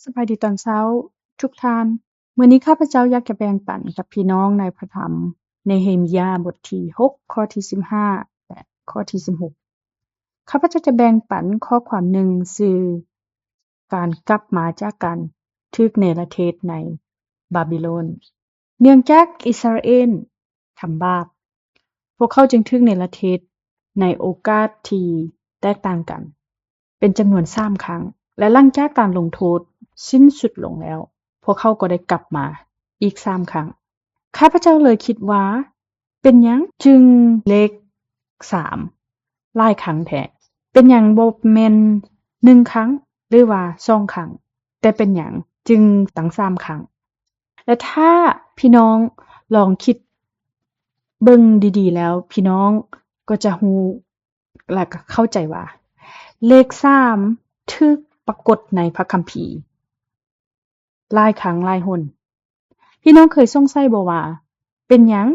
ສະບາຍດີຕອນເຊົ້າທຸກທ່ານ. ມື້ນີ້ຂ້າພະເຈົ້າຢາກຈະແບ່ງປັນກັບພີ່ນ້ອງໃນພະທຳເນເຮມຍາ ບົດທີຫົກ ຂໍ້ທີສິບຫ້າ ແລະ ຂໍ້ທີສິບຫົກ. ຂ້າພະເຈົ້າຈະແບ່ງປັນຂໍ້ຄວາມໜຶ່ງຊື່ ການກັບມາຈາກການຖືກເນລະເທດໃນບາບິໂລນ. ເນື່ອງຈາກອິດສະຣາເອນທຳບາບ, ພວກເຂົາຈຶ່ງຖືກເນລະເທດໃນໂອກາດທີ່ແຕກຕ່າງກັນ ເປັນຈຳນວນສາມຄັ້ງ ແລະ ຫຼັງຈາກການລົງໂທດສິ້ນສຸດລົງແລ້ວ, ພວກເຂົາກໍໄດ້ກັບມາອີກສາມຄັ້ງ. ຂ້າພະເຈົ້າເລີຍຄິດວ່າ ເປັນຫຍັງຈຶ່ງເລກສາມຫຼາຍຄັ້ງແທ້? ເປັນຫຍັງບໍ່ແມ່ນໜຶ່ງຄັ້ງ ຫຼືວ່າສອງຄັ້ງ, ແຕ່ເປັນຫຍັງຈຶ່ງຕັ້ງສາມຄັ້ງ? ແລະ ຖ້າພີ່ນ້ອງລອງຄິດເບິ່ງດີໆແລ້ວ, ພີ່ນ້ອງກໍຈະຮູ້ ແລະ ກໍເຂົ້າໃຈວ່າ ເລກສາມຖືກປາກົດໃນພະຄຳພີຫຼາຍຄັ້ງຫຼາຍຫົນ. ພີ່ນ້ອງເຄີຍສົງໄສບໍ່ວ່າ ເປັນຫຍັງ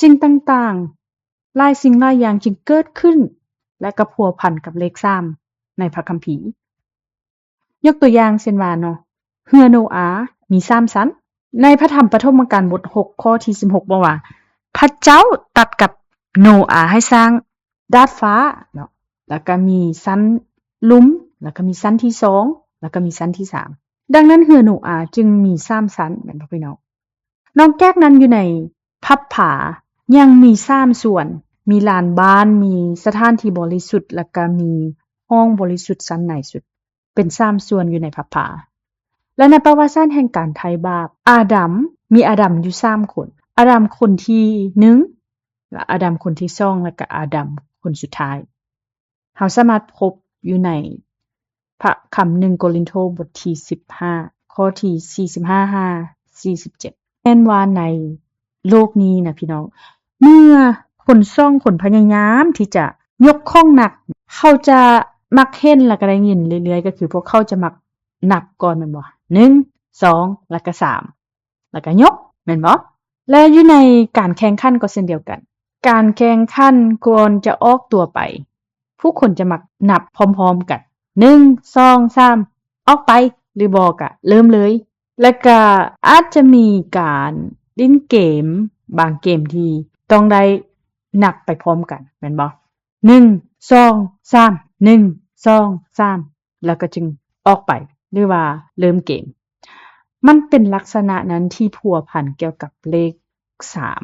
ສິ່ງຕ່າງໆ ຫຼາຍສິ່ງຫຼາຍຢ່າງຈຶ່ງເກີດຂຶ້ນ ແລະ ກໍພົວພັນກັບເລກສາມໃນພະຄຳພີ? ຍົກຕົວຢ່າງເຊັ່ນວ່າເນາະ, ເຮືອໂນອາມີສາມຊັ້ນ. ໃນພະທຳປະຖົມມະການບົດຫົກ ຂໍ້ທີສິບຫົກ ບອກວ່າ ພະເຈົ້າຕັດກັບໂນອາໃຫ້ສ້າງດາດຟ້າເນາະ, ແລ້ວກໍມີຊັ້ນລຸ່ມ, ແລ້ວກໍມີຊັ້ນທີສອງ, ແລ້ວກໍມີຊັ້ນທີສາມ. ດັ່ງນັ້ນ ເຮືອໂນອາຈຶ່ງມີສາມຊັ້ນ ແມ່ນບໍ່ພີ່ນ້ອງ? ນອກຈາກນັ້ນ ຢູ່ໃນພັບຜາຍັງມີສາມສ່ວນ, ມີລານບ້ານ, ມີສະຖານທີ່ບໍລິສຸດ ແລ້ວກໍມີຫ້ອງບໍລິສຸດຊັ້ນໃນສຸດ. ເປັນສາມສ່ວນຢູ່ໃນພັບຜາ. ແລະ ໃນປະຫວັດສາດແຫ່ງການໄຖ່ບາບ, ອາດຳ, ມີອາດຳຢູ່ສາມຄົນ. ອາດຳຄົນທີໜຶ່ງ, ແລະ ອາດຳຄົນທີສອງ, ແລະ ກະອາດຳຄົນສຸດທ້າຍ. ເຮົາສາມາດພົບຢູ່ໃນພະຄຳໜຶ່ງໂກລິນໂທ ບົດທີສິບຫ້າ ຂໍ້ທີສີ່ສິບຫ້າຫາສີ່ສິບເຈັດ. ແມ່ນວ່າໃນໂລກນີ້ນະພີ່ນ້ອງ, ເມື່ອຄົນສອງຄົນພະຍາຍາມທີ່ຈະຍົກຂອງໜັກ, ເຂົາຈະມັກເຫັນ ແລ້ວກໍໄດ້ຍິນເລື້ອຍໆ ກໍຄືພວກເຂົາຈະມັກນັບກ່ອນແມ່ນບໍ່? ໜຶ່ງ ສອງ ແລ້ວກໍສາມ ແລ້ວກໍຍົກ ແມ່ນບໍ່? ແລະ ຢູ່ໃນການແຂ່ງຂັນກໍເຊັ່ນດຽວກັນ, ການແຂ່ງຂັນກ່ອນຈະອອກຕົວໄປ, ຜູ້ຄົນຈະມັກນັບພ້ອມໆກັນ ໜຶ່ງ ສອງ ສາມ ອອກໄປ ຫຼືບໍ່ກະເລີ່ມເລີຍ. ແລະກະອາດຈະມີການຫຼິ້ນເກມບາງເກມທີ່ຕ້ອງໄດ້ນັບໄປພ້ອມກັນ ແມ່ນບໍ່? ໜຶ່ງ ສອງ ສາມ ໜຶ່ງ ສອງ ສາມ ແລ້ວກໍຈຶ່ງອອກໄປ ຫຼືວ່າເລີ່ມເກມ. ມັນເປັນລັກສະນະນັ້ນທີ່ພົວພັນກ່ຽວກັບເລກສາມ.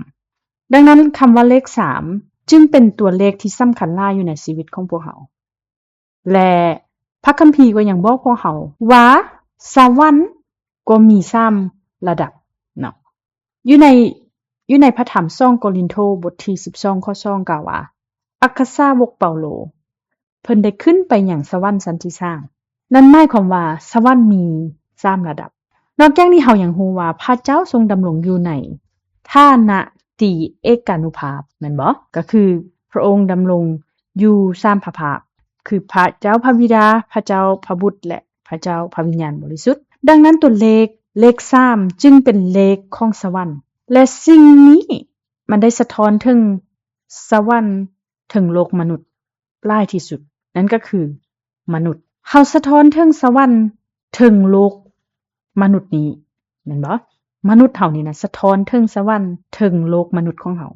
ດັ່ງນັ້ນ ຄຳວ່າເລກສາມຈຶ່ງເປັນຕົວເລກທີ່ສຳຄັນຫຼາຍຢູ່ໃນຊີວິດຂອງພວກເຮົາ. ແລະ ພະຄຳພີກໍຍັງບອກພວກເຮົາວ່າ ສະຫວັນກໍມີສາມລະດັບເນາະ. ຢູ່ໃນ ຢູ່ໃນພະທຳສອງໂກລິນໂທ ບົດທີສິບສອງ ຂໍ້ສອງ ກ່າວວ່າ ອັກຄະສາວົກເປົາໂລ ເພິ່ນໄດ້ຂຶ້ນໄປຍັງສະຫວັນຊັ້ນທີສາມ. ນັ້ນໝາຍຄວາມວ່າ ສະຫວັນມີສາມລະດັບ. ນອກຈາກນີ້ ເຮົາຍັງຮູ້ວ່າ ພະເຈົ້າຊົງດຳລົງຢູ່ໃນຖານະຕີເອການຸພາບ ແມ່ນບໍ່? ກໍຄືພະອົງດຳລົງຢູ່ສາມພະພາກ ຄືພະເຈົ້າພະບິດາ, ພະເຈົ້າພະບຸດ ແລະ ພະເຈົ້າພະວິນຍານບໍລິສຸດ. ດັ່ງນັ້ນ ຕົວເລກ ເລກສາມຈຶ່ງເປັນເລກຂອງສະຫວັນ ແລະ ສິ່ງນີ້ມັນໄດ້ສະທ້ອນເຖິງສະຫວັນເຖິງໂລກມະນຸດຫຼາຍທີ່ສຸດ, ນັ້ນກໍຄືມະນຸດ. ເຮົາສະທ້ອນເຖິງສະຫວັນເຖິງໂລກມະນຸດນີ້ ແມ່ນບໍ່? ມະນຸດເຮົານີ້ນະ ສະທ້ອນເຖິງສະຫວັນເຖິງໂລກມະນຸດຂອງເຮົາ.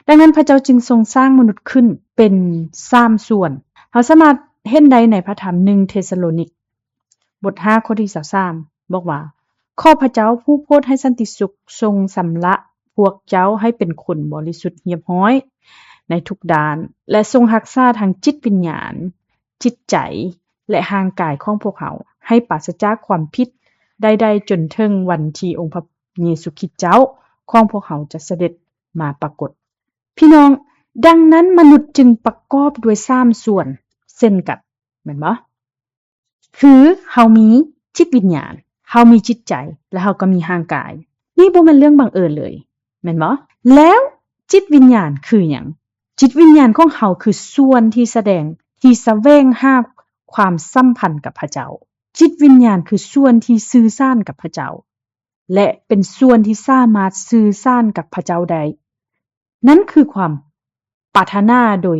ດັ່ງນັ້ນ ພະເຈົ້າຈຶ່ງຊົງສ້າງມະນຸດຂຶ້ນເປັນສາມສ່ວນ. ເຮົາສາມາດເຫັນໄດ້ໃນພະທຳໜຶ່ງເທສະໂລນິກ ບົດຫ້າ ຂໍ້ທີຊາວສາມ ບອກວ່າ ຂໍພະເຈົ້າຜູ້ໂປດໃຫ້ສັນຕິສຸກຊົງຊຳລະພວກເຈົ້າໃຫ້ເປັນຄົນບໍລິສຸດຮຽບຮ້ອຍໃນທຸກດ້ານ ແລະ ຊົງຮັກສາທັງຈິດວິນຍານ, ຈິດໃຈ ແລະ ຮ່າງກາຍຂອງພວກເຮົາ ໃຫ້ປາສະຈາກຄວາມຜິດໃດໆ ຈົນເຖິງວັນທີ່ອົງພະເຢຊູຄຣິດເຈົ້າຂອງພວກເຮົາຈະສະເດັດມາປາກົດ. ພີ່ນ້ອງ, ດັ່ງນັ້ນ ມະນຸດຈຶ່ງປະກອບດ້ວຍສາມສ່ວນເຊັ່ນກັນ, ແມ່ນບໍ່? ຄືເຮົາມີຈິດວິນຍານ, ເຮົາມີຈິດໃຈ ແລະ ເຮົາກໍມີຮ່າງກາຍ. ນີ້ບໍ່ແມ່ນເລື່ອງບັງເອີນເລີຍ, ແມ່ນບໍ່? ແລ້ວຈິດວິນຍານຄືຫຍັງ? ຈິດວິນຍານຂອງເຮົາຄືສ່ວນທີ່ສະແດງ, ທີ່ສະແຫວງຫາຄວາມສຳພັນກັບພະເຈົ້າ. ຈິດວິນຍານຄືສ່ວນທີ່ສື່ສານກັບພະເຈົ້າ ແລະ ເປັນສ່ວນທີ່ສາມາດສື່ສານກັບພະເຈົ້າໄດ້. ນັ້ນຄືຄວາມປາດຖະໜາໂດຍ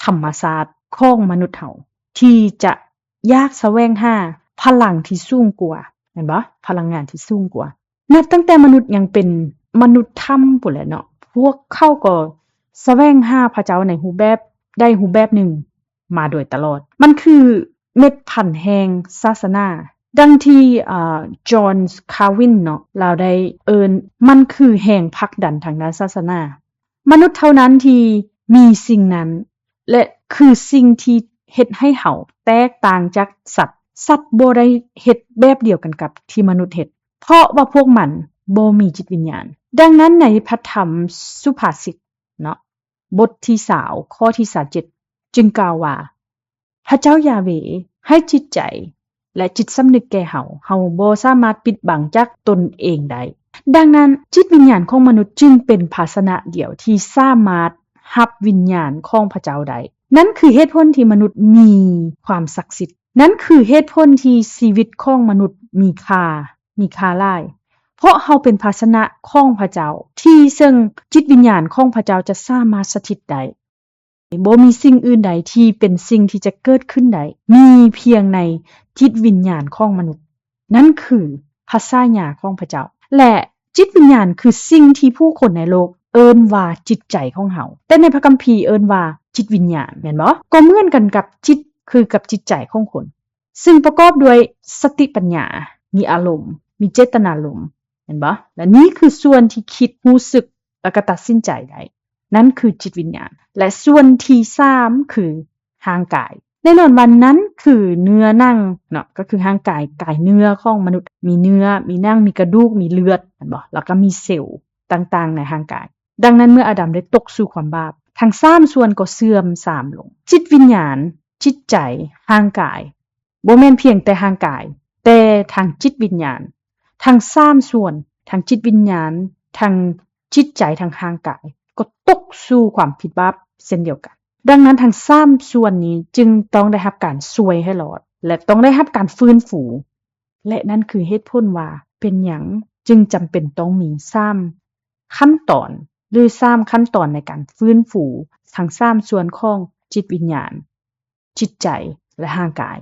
ທຳມະຊາດຂອງມະນຸດເຮົາ ທີ່ຈະຢາກສະແຫວງຫາ ພະລັງທີ່ສູງກວ່າ ແມ່ນບໍ່? ພະລັງງານທີ່ສູງກວ່າ. ນັບຕັ້ງແຕ່ມະນຸດຍັງເປັນມະນຸດຖ້ຳພຸ້ນແຫຼະເນາະ, ພວກເຂົາກໍສະແຫວງຫາພະເຈົ້າໃນຮູບແບບໃດຮູບແບບໜຶ່ງມາໂດຍຕະຫຼອດ. ມັນຄືເມັດພັນແຫ່ງສາສະໜາ. ດັ່ງທີ່ ເອີ John Calvin ເນາະ, ລາວໄດ້ເອີ້ນມັນຄືແຮງຜັກດັນທາງດ້ານສາສະໜາ. ມະນຸດເທົ່ານັ້ນທີ່ມີສິ່ງນັ້ນ ແລະ ຄືສິ່ງທີ່ເຮັດໃຫ້ເຮົາແຕກຕ່າງຈາກສັດ. ສັດບໍ່ໄດ້ເຮັດແບບດຽວກັນກັບທີ່ມະນຸດເຮັດ, ເພາະວ່າພວກມັນບໍ່ມີຈິດວິນຍານ. ດັ່ງນັ້ນໃນພະທຳສຸພາສິດເນາະ, ບົດທີຊາວ ຂໍ້ທີຊາວເຈັດ ຈຶ່ງກ່າວວ່າ ພະເຈົ້າຢາເວໃຫ້ຈິດໃຈ ແລະ ຈິດສຳນຶກແກ່ເຮົາ, ເຮົາບໍ່ສາມາດປິດບັງຈາກຕົນເອງໄດ້. ດັ່ງນັ້ນ, ຈິດວິນຍານຂອງມະນຸດຈຶ່ງເປັນພາຊະນະດຽວທີ່ສາມາດຮັບວິນຍານຂອງພະເຈົ້າໄດ້. ນັ້ນຄືເຫດຜົນທີ່ມະນຸດມີຄວາມສັກສິດ. ນັ້ນຄືເຫດຜົນທີ່ຊີວິດຂອງມະນຸດມີຄ່າ, ມີຄ່າຫຼາຍ. ເພາະເຮົາເປັນພາຊະນະຂອງພະເຈົ້າ, ທີ່ເຊິ່ງຈິດວິນຍານຂອງພະເຈົ້າຈະສາມາດສະຖິດໄດ້. ບໍ່ມີສິ່ງອື່ນໃດທີ່ເປັນສິ່ງທີ່ຈະເກີດຂຶ້ນໄດ້, ມີພຽງໃນຈິດວິນຍານຂອງມະນຸດ, ນັ້ນຄືພະສາຍາຂອງພະເຈົ້າ. ແລະ ຈິດວິນຍານຄືສິ່ງທີ່ຜູ້ຄົນໃນໂລກເອີ້ນວ່າຈິດໃຈຂອງເຮົາ, ແຕ່ໃນພະຄຳພີເອີ້ນວ່າຈິດວິນຍານ, ແມ່ນບໍ່? ກໍເໝືອນກັນກັບຈິດ, ຄືກັບຈິດໃຈຂອງຄົນ, ຊຶ່ງປະກອບດ້ວຍສະຕິປັນຍາ, ມີອາລົມ, ມີເຈດຕະນາລົມ, ແມ່ນບໍ່? ແລະ ນີ້ຄືສ່ວນທີ່ຄິດ, ຮູ້ສຶກ ແລ້ວກໍຕັດສິນໃຈໄດ້, ນັ້ນຄືຈິດວິນຍານ. ແລະ ສ່ວນທີສາມຄືຮ່າງກາຍ. ແນ່ນອນວ່ານັ້ນຄືເນື້ອໜັງເນາະ, ກໍຄືຮ່າງກາຍ, ກາຍເນື້ອຂອງມະນຸດ, ມີເນື້ອ, ມີໜັງ, ມີກະດູກ, ມີເລືອດ, ແມ່ນບໍ່? ແລ້ວກໍມີເຊວຕ່າງໆໃນຮ່າງກາຍ. ດັ່ງນັ້ນເມື່ອອາດຳໄດ້ຕົກສູ່ຄວາມບາບ, ທັງສາມສ່ວນກໍເສື່ອມຊາມລົງ. ຈິດວິນຍານ, ຈິດໃຈ, ຮ່າງກາຍ, ບໍ່ແມ່ນພຽງແຕ່ຮ່າງກາຍ, ແຕ່ທັງຈິດວິນຍານ, ທັງສາມສ່ວນ, ທັງຈິດວິນຍານ, ທັງຈິດໃຈ, ທັງຮ່າງກາຍ, ກໍຕົກສູ່ຄວາມຜິດບາບເຊັ່ນດຽວກັນ. ດັ່ງນັ້ນທັງສາມສ່ວນນີ້ຈຶ່ງຕ້ອງໄດ້ຮັບການຊ່ວຍໃຫ້ລອດ ແລະ ຕ້ອງໄດ້ຮັບການຟື້ນຟູ. ແລະ ນັ້ນຄືເຫດຜົນວ່າເປັນຫຍັງຈຶ່ງຈຳເປັນຕ້ອງມີສາມຂັ້ນຕອນ ຫຼື ສາມຂັ້ນຕອນໃນການຟື້ນຟູທັງສາມສ່ວນຂອງຈິດວິນຍານ, ຈິດໃຈ ແລະ ຮ່າງກາຍ.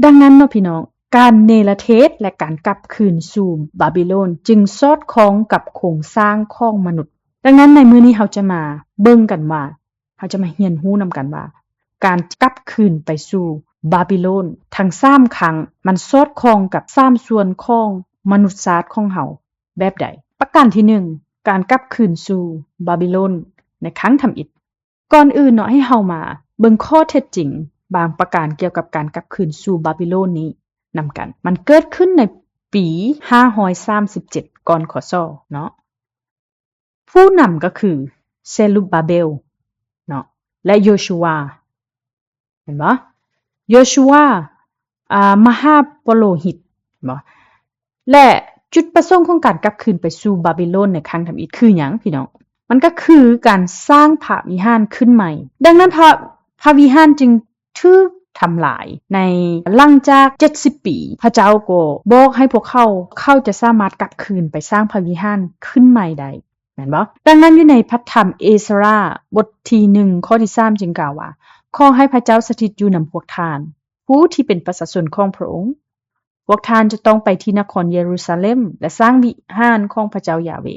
ດັ່ງນັ້ນເນາະພີ່ນ້ອງ, ການເນລະເທດ ແລະ ການກັບຄືນສູ່ບາບິໂລນຈຶ່ງສອດຄ່ອງກັບໂຄງສ້າງຂອງມະນຸດ. ດັ່ງນັ້ນໃນມື້ນີ້ເຮົາຈະມາເບິ່ງກັນວ່າ, ເຮົາຈະມາຮຽນຮູ້ນຳກັນວ່າ ການກັບຄືນໄປສູ່ບາບິໂລນທັງສາມຄັ້ງ ມັນສອດຄ່ອງກັບສາມສ່ວນຂອງມະນຸດຊາດຂອງເຮົາແບບໃດ? ປະການທີໜຶ່ງ, ການກັບຄືນສູ່ບາບິໂລນໃນຄັ້ງທຳອິດ. ກ່ອນອື່ນເນາະ, ໃຫ້ເຮົາມາເບິ່ງຂໍ້ເທັດຈິງບາງປະການກ່ຽວກັບການກັບຄືນສູ່ບາບິໂລນນີ້ນຳກັນ. ມັນເກີດຂຶ້ນໃນປີຫ້າຮ້ອຍສາມສິບເຈັດ ກ່ອນ ຄ.ສ. ເນາະ. ຜູ້ນຳກໍຄືເຊລຸບບາເບວເນາະ ແລະ ໂຍຊູວາ. ເຫັນບໍ່? ໂຍຊູວາ, ອ່າ, ມະຫາປະໂລຫິດ, ເຫັນບໍ່? ແລະ ຈຸດປະສົງຂອງການກັບຄືນໄປສູ່ບາບິໂລນໃນຄັ້ງທຳອິດຄືຫຍັງ ພີ່ນ້ອງ? ມັນກໍຄືການສ້າງພະວິຫານຂຶ້ນໃໝ່. ດັ່ງນັ້ນ ພະ, ພະວິຫານຈຶ່ງຖືກທຳລາຍໃນ ຫຼັງຈາກເຈັດສິບປີ. ພະເຈົ້າກໍບອກໃຫ້ພວກເຂົາ, ເຂົາຈະສາມາດກັບຄືນໄປສ້າງພະວິຫານຂຶ້ນໃໝ່ໄດ້. ແມ່ນບໍ່? ດັ່ງນັ້ນ ຢູ່ໃນພະທຳເອສຣາ ບົດທີໜຶ່ງ ຂໍ້ທີສາມ ຈຶ່ງກ່າວວ່າ, ຂໍໃຫ້ພະເຈົ້າສະຖິດຢູ່ນຳພວກທ່ານ, ຜູ້ທີ່ເປັນປະຊາຊົນຂອງພະອົງ. ພວກທ່ານຈະຕ້ອງໄປທີ່ນະຄອນເຢຣູຊາເລັມ ແລະ ສ້າງວິຫານຂອງພະເຈົ້າຢາເວ,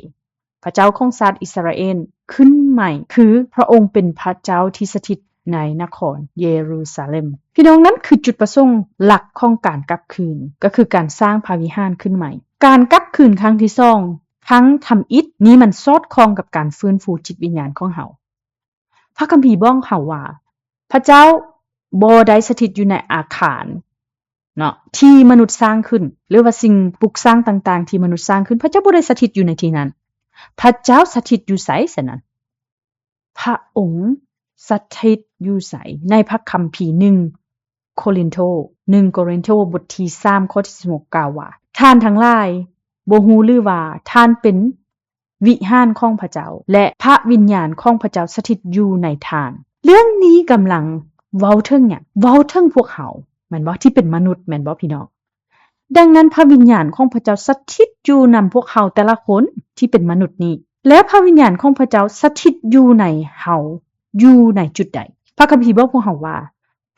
ພະເຈົ້າຂອງຊາດອິດສະຣາເອນ ຂຶ້ນໃໝ່, ຄືພະອົງເປັນພະເຈົ້າທີ່ສະຖິດໃນນະຄອນເຢຣູຊາເລັມ. ພີ່ນ້ອງ, ນັ້ນຄືຈຸດປະສົງຫຼັກຂອງການກັບຄືນ, ກໍຄືການສ້າງພະວິຫານຂຶ້ນໃໝ່. ການກັບຄືນຄັ້ງທີສອງ ຄັ້ງທຳອິດນີ້ ມັນສອດຄ່ອງກັບການຟື້ນຟູຈິດວິນຍານຂອງເຮົາ. ພະຄຳພີບອກເຮົາວ່າ ພະເຈົ້າບໍ່ໄດ້ສະຖິດຢູ່ໃນອາຄານເນາະ ທີ່ມະນຸດສ້າງຂຶ້ນ ຫຼືວ່າສິ່ງປຸກສ້າງຕ່າງໆທີ່ມະນຸດສ້າງຂຶ້ນ, ພະເຈົ້າບໍ່ໄດ້ສະຖິດຢູ່ໃນທີ່ນັ້ນ. ພະເຈົ້າສະຖິດຢູ່ໃສສະນັ້ນ? ພະອົງສະຖິດຢູ່ໃສ? ໃນພະຄຳພີໜຶ່ງ ໂຄລິນໂທ, ໜຶ່ງໂກລິນໂທ ບົດທີສາມ ຂໍ້ທີສິບຫົກ ກ່າວວ່າ, ທ່ານທັງຫຼາຍບໍ່ຮູ້ຫຼືວ່າ ທ່ານເປັນວິຫານຂອງພະເຈົ້າ ແລະ ພະວິນຍານຂອງພະເຈົ້າສະຖິດຢູ່ໃນທ່ານ. ເລື່ອງນີ້ກຳລັງເວົ້າເຖິງຫຍັງ? ເວົ້າເຖິງພວກເຮົາ ແມ່ນບໍ່? ທີ່ເປັນມະນຸດ ແມ່ນບໍ່ ພີ່ນ້ອງ? ດັ່ງນັ້ນ ພະວິນຍານຂອງພະເຈົ້າສະຖິດຢູ່ນຳພວກເຮົາແຕ່ລະຄົນທີ່ເປັນມະນຸດນີ້. ແລ້ວພະວິນຍານຂອງພະເຈົ້າສະຖິດຢູ່ໃນເຮົາ ຢູ່ໃນຈຸດໃດ? ພະຄຳພີບອກພວກເຮົາວ່າ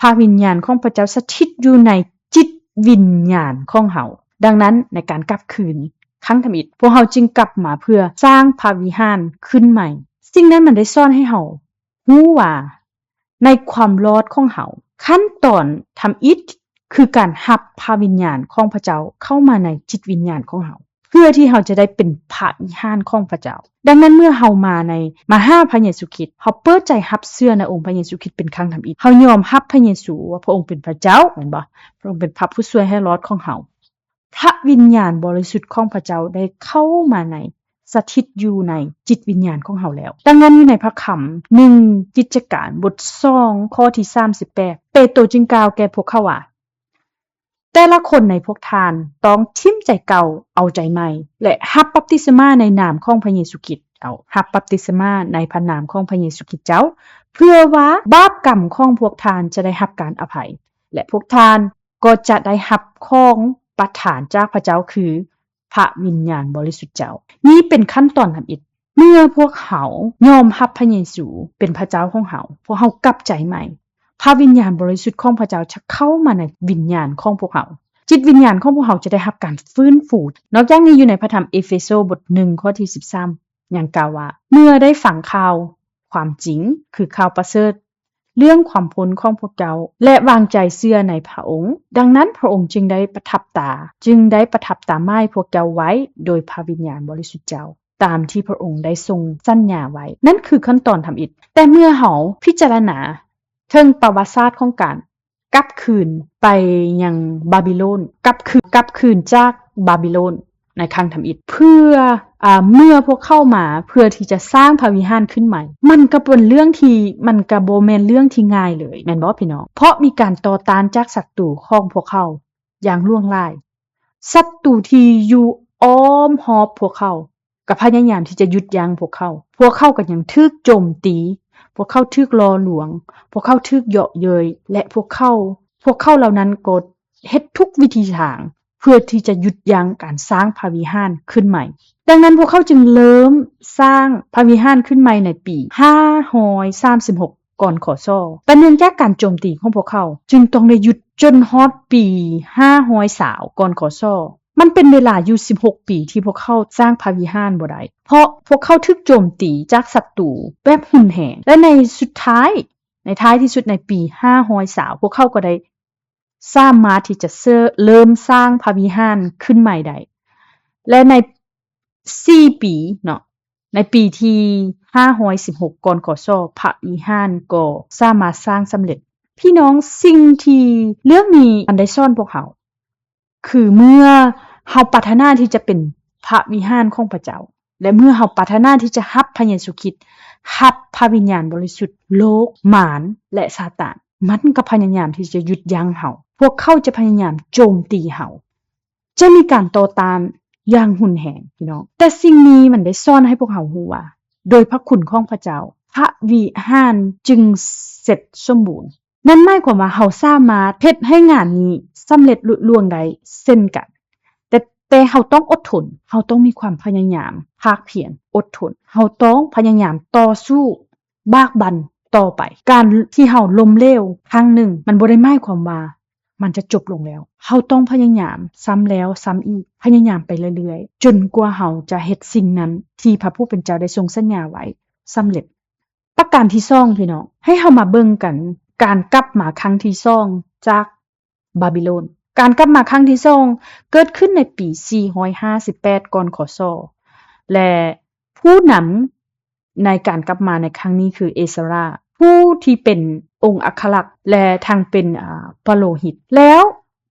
ພະວິນຍານຂອງພະເຈົ້າສະຖິດຢູ່ໃນຈິດ ວິນຍານຂອງເຮົາ. ດັ່ງນັ້ນ, ໃນການກັບຄືນຄັ້ງທຳອິດ, ພວກເຮົາຈຶ່ງກັບມາເພື່ອສ້າງພະວິຫານຂຶ້ນໃໝ່. ສິ່ງນັ້ນມັນໄດ້ສອນໃຫ້ເຮົາ ຮູ້ວ່າໃນຄວາມລອດຂອງເຮົາ, ຂັ້ນຕອນທຳອິດຄືການຮັບພະວິນຍານຂອງພະເຈົ້າເຂົ້າມາໃນຈິດວິນຍານຂອງເຮົາ, ເພື່ອທີ່ເຮົາຈະໄດ້ເປັນພະວິຫານຂອງພະເຈົ້າ. ດັ່ງນັ້ນ, ເມື່ອເຮົາມາໃນ ມາຫາພະເຢຊູຄຣິດ, ເຮົາເປີດໃຈຮັບເຊື່ອໃນອົງພະເຢຊູຄຣິດເປັນຄັ້ງທຳອິດ, ເຮົາຍອມຮັບພະເຢຊູວ່າພະອົງເປັນພະເຈົ້າ, ແມ່ນບໍ່? ພະອົງເປັນພະຜູ້ຊ່ວຍໃຫ້ລອດຂອງເຮົາ. ພະວິນຍານບໍລິສຸດຂອງພະເຈົ້າໄດ້ເຂົ້າມາໃນ ສະຖິດຢູ່ໃນຈິດວິນຍານຂອງເຮົາແລ້ວ. ດັ່ງນັ້ນ, ຢູ່ໃນພະຄຳ ໜຶ່ງ ກິດຈະການ ບົດສອງ ຂໍ້ທີສາມສິບແປດ, ເປໂຕຈຶ່ງກ່າວແກ່ພວກເຂົາວ່າ, ແຕ່ລະຄົນໃນພວກທ່ານຕ້ອງຖິ້ມໃຈເກົ່າ, ເອົາໃຈໃໝ່ ແລະ ຮັບບັບຕິສະມາໃນນາມຂອງພະເຢຊູຄຣິດ. ເອົາ, ຮັບບັບຕິສະມາໃນພະນາມຂອງພະເຢຊູຄຣິດເຈົ້າ, ເພື່ອວ່າບາບກຳຂອງພວກທ່ານຈະໄດ້ຮັບການອະໄພ, ແລະ ພວກທ່ານ ກໍຈະໄດ້ຮັບຂອງປະທານຈາກພະເຈົ້າ ຄືພະວິນຍານບໍລິສຸດເຈົ້າ. ນີ້ເປັນຂັ້ນຕອນທຳອິດ. ເມື່ອພວກເຮົາຍອມຮັບພະເຢຊູເປັນພະເຈົ້າຂອງເຮົາ, ພວກເຮົາກັບໃຈໃໝ່, ພະວິນຍານບໍລິສຸດຂອງພະເຈົ້າຈະເຂົ້າມາໃນວິນຍານຂອງພວກເຮົາ. ຈິດວິນຍານຂອງພວກເຮົາຈະໄດ້ຮັບການຟື້ນຟູ. ນອກຈາກນີ້, ຢູ່ໃນພະທຳເອເຟໂຊບົດໜຶ່ງ ຂໍ້ທີສິບສາມ ຍັງກ່າວວ່າ, ເມື່ອໄດ້ຟັງຂ່າວຄວາມຈິງ, ຄືຂ່າວປະເສີດ ເລື່ອງຄວາມພົ້ນຂອງພວກເຈົ້າ ແລະ ວາງໃຈເຊື່ອໃນພະອົງ. ດັ່ງນັ້ນ, ພະອົງຈຶ່ງໄດ້ປະທັບຕາ, ຈຶ່ງໄດ້ປະທັບຕາໝາຍພວກເຈົ້າໄວ້ໂດຍພະວິນຍານບໍລິສຸດເຈົ້າ, ຕາມທີ່ພະອົງໄດ້ຊົງສັນຍາໄວ້. ນັ້ນຄືຂັ້ນຕອນທຳອິດ. ແຕ່ເມື່ອເຮົາພິຈາລະນາເຖິງປະຫວັດສາດຂອງການກັບຄືນໄປຍັງບາບິໂລນ, ກັບຄືນ, ກັບຄືນຈາກບາບິໂລນ ໃນຄັ້ງທຳອິດ ເພື່ອ ອາ ເມື່ອພວກເຂົາມາເພື່ອທີ່ຈະສ້າງພະວິຫານຂຶ້ນໃໝ່, ມັນກໍເປັນເລື່ອງທີ່ ມັນກໍບໍ່ແມ່ນເລື່ອງທີ່ງ່າຍເລີຍ ແມ່ນບໍ່ພີ່ນ້ອງ? ເພາະມີການຕໍ່ຕ້ານຈາກສັດຕູຂອງພວກເຂົາຢ່າງຫຼວງຫຼາຍ. ສັດຕູທີ່ຢູ່ອ້ອມຮອບພວກເຂົາກໍພະຍາຍາມທີ່ຈະຢຸດຢັ້ງພວກເຂົາ. ພວກເຂົາກໍຍັງຖືກໂຈມຕີ, ພວກເຂົາຖືກຫຼໍ່ລວງ, ພວກເຂົາຖືກເຍາະເຍີ້ຍ ແລະ ພວກເຂົາ, ພວກເຂົາເຫຼົ່ານັ້ນກໍ ເຮັດທຸກວິທີທາງເພື່ອທີ່ຈະຢຸດຢັ້ງການສ້າງພະວິຫານຂຶ້ນໃໝ່. ດັ່ງນັ້ນ, ພວກເຂົາຈຶ່ງເລີ່ມສ້າງພະວິຫານຂຶ້ນໃໝ່ໃນປີຫ້າຮ້ອຍສາມສິບຫົກ ກ່ອນ ຄ.ສ. ແຕ່ເນື່ອງຈາກການໂຈມຕີຂອງພວກເຂົາ ຈຶ່ງຕ້ອງໄດ້ຢຸດຈົນຮອດປີຫ້າຮ້ອຍຊາວ ກ່ອນ ຄ.ສ. ມັນເປັນເວລາຢູ່ສິບຫົກປີທີ່ພວກເຂົາສ້າງພະວິຫານບໍ່ໄດ້ ເພາະພວກເຂົາຖືກໂຈມຕີຈາກສັດຕູແບບຮຸນແຮງ ແລະ ໃນສຸດທ້າຍ, ໃນທ້າຍທີ່ສຸດໃນປີຫ້າຮ້ອຍຊາວ ພວກເຂົາກໍໄດ້ ສາມາດທີ່ຈະເລີ່ມສ້າງພະວິຫານຂຶ້ນໃໝ່ໄດ້ ແລະ ໃນສີ່ປີເນາະ, ໃນປີທີຫ້າຮ້ອຍສິບຫົກ ກ່ອນ ຄ.ສ. ພະວິຫານກໍສາມາດສ້າງສຳເລັດ. ພີ່ນ້ອງ, ສິ່ງທີ່ເລື່ອງນີ້ມັນໄດ້ສອນພວກເຮົາ ຄືເມື່ອເຮົາປາດຖະໜາທີ່ຈະເປັນພະວິຫານຂອງພະເຈົ້າ ແລະ ເມື່ອເຮົາປາດຖະໜາທີ່ຈະຮັບພະເຢຊູຄຣິດ, ຮັບພະວິນຍານບໍລິສຸດ, ໂລກ, ມານ ແລະ ຊາຕານ ມັນກໍພະຍາຍາມທີ່ຈະຢຸດຢັ້ງເຮົາ. ພວກເຂົາຈະພະຍາຍາມໂຈມຕີເຮົາ. ຈະມີການຕໍ່ຕ້ານຢ່າງຮຸນແຮງ, ພີ່ນ້ອງ. ແຕ່ສິ່ງນີ້ມັນໄດ້ສອນໃຫ້ພວກເຮົາຮູ້ວ່າ ໂດຍພະຄຸນຂອງພະເຈົ້າ, ພະວິຫານຈຶ່ງເສັດສົມບູນ. ນັ້ນໝາຍຄວາມວ່າເຮົາສາມາດເຮັດໃຫ້ງານນີ້ສຳເລັດລຸລ່ວງໄດ້ເຊັ່ນກັນ. ແຕ່, ແຕ່ເຮົາຕ້ອງອົດທົນ, ເຮົາຕ້ອງມີຄວາມພະຍາຍາມ, ພາກພຽນ, ອົດທົນ. ເຮົາຕ້ອງພະຍາຍາມຕໍ່ສູ້, ບາກບັ່ນຕໍ່ໄປ. ການທີ່ເຮົາລົ້ມເຫຼວຄັ້ງໜຶ່ງ, ມັນບໍ່ໄດ້ໝາຍຄວາມວ່າມັນຈະຈົບລົງແລ້ວ. ເຮົາຕ້ອງພະຍາຍາມຊ້ຳແລ້ວຊ້ຳອີກ, ພະຍາຍາມໄປເລື້ອຍໆ, ຈົນກວ່າເຮົາຈະເຮັດສິ່ງນັ້ນທີ່ພະຜູ້ເປັນເຈົ້າໄດ້ຊົງສັນຍາໄວ້ສຳເລັດ. ປະການທີສອງ, ພີ່ນ້ອງ, ໃຫ້ເຮົາມາເບິ່ງກັນ ການກັບມາຄັ້ງທີສອງຈາກບາບິໂລນ. ການກັບມາຄັ້ງທີສອງເກີດຂຶ້ນໃນປີສີ່ຮ້ອຍຫ້າສິບແປດ ກ່ອນ ຄ.ສ. ແລະ ຜູ້ນຳໃນການກັບມາໃນຄັ້ງນີ້ຄືເອສຣາ, ຜູ້ທີ່ເປັນອົງອັກຄະລັກ ແລະ ທັງເປັນ, ອາ, ປະໂລຫິດ. ແລ້ວ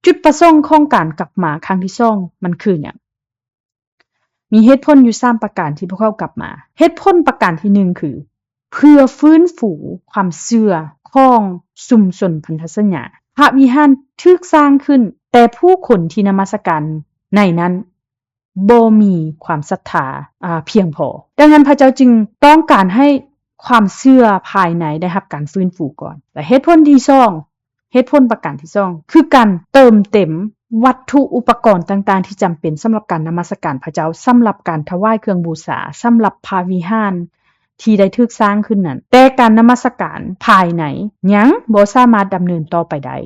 ຈຸດປະສົງຂອງການກັບມາຄັ້ງທີສອງມັນຄືຫຍັງ? ມີເຫດຜົນຢູ່ສາມປະການທີ່ພວກເຂົາກັບມາ. ເຫດຜົນປະການທີໜຶ່ງຄື ເພື່ອຟື້ນຟູຄວາມເຊື່ອຂອງຊຸມຊົນພັນທະສັນຍາ. ພະວິຫານຖືກສ້າງຂຶ້ນ, ແຕ່ຜູ້ຄົນທີ່ນະມັດສະການໃນນັ້ນບໍ່ມີຄວາມສັດທາ, ອາ, ພຽງພໍ. ດັ່ງນັ້ນ, ພະເຈົ້າຈຶ່ງຕ້ອງການໃຫ້ຄວາມເຊື່ອພາຍໃນໄດ້ຮັບການຟື້ນຟູກ່ອນ. ແລະ ເຫດຜົນທີສອງ, ເຫດຜົນປະການທີສອງ ຄືການເຕີມເຕັມວັດຖຸອຸປະກອນຕ່າງໆທີ່ຈຳເປັນສຳລັບການນະມັດສະການພະເຈົ້າ, ສຳລັບການຖວາຍເຄື່ອງບູຊາ, ສຳລັບພະວິຫານທີ່ໄດ້ຖືກສ້າງຂຶ້ນນັ້ນ. ແຕ່ການນະມັດສະການພາຍໃນຍັງບໍ່ສາມາດດຳເນີນຕໍ່ໄປໄດ້.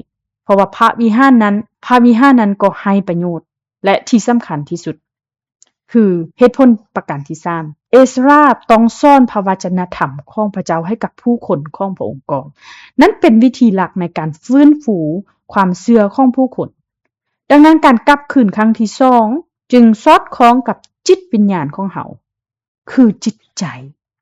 ເພາະວ່າພະວິຫານນັ້ນ ພະວິຫານນັ້ນກໍໃຫ້ປະໂຫຍດ ແລະ ທີ່ສຳຄັນທີ່ສຸດ ຄືເຫດຜົນປະການທີສາມ ເອສຣາຕ້ອງສອນພະວະຈະນະທຳຂອງພະເຈົ້າໃຫ້ກັບຜູ້ຄົນຂອງພະອົງກ່ອນ. ນັ້ນເປັນວິທີຫຼັກໃນການຟື້ນຟູຄວາມເຊື່ອຂອງຜູ້ຄົນ. ດັ່ງນັ້ນ ການກັບຄືນຄັ້ງທີສອງຈຶ່ງສອດຄ່ອງກັບຈິດວິນຍານຂອງເຮົາ ຄືຈິດໃຈ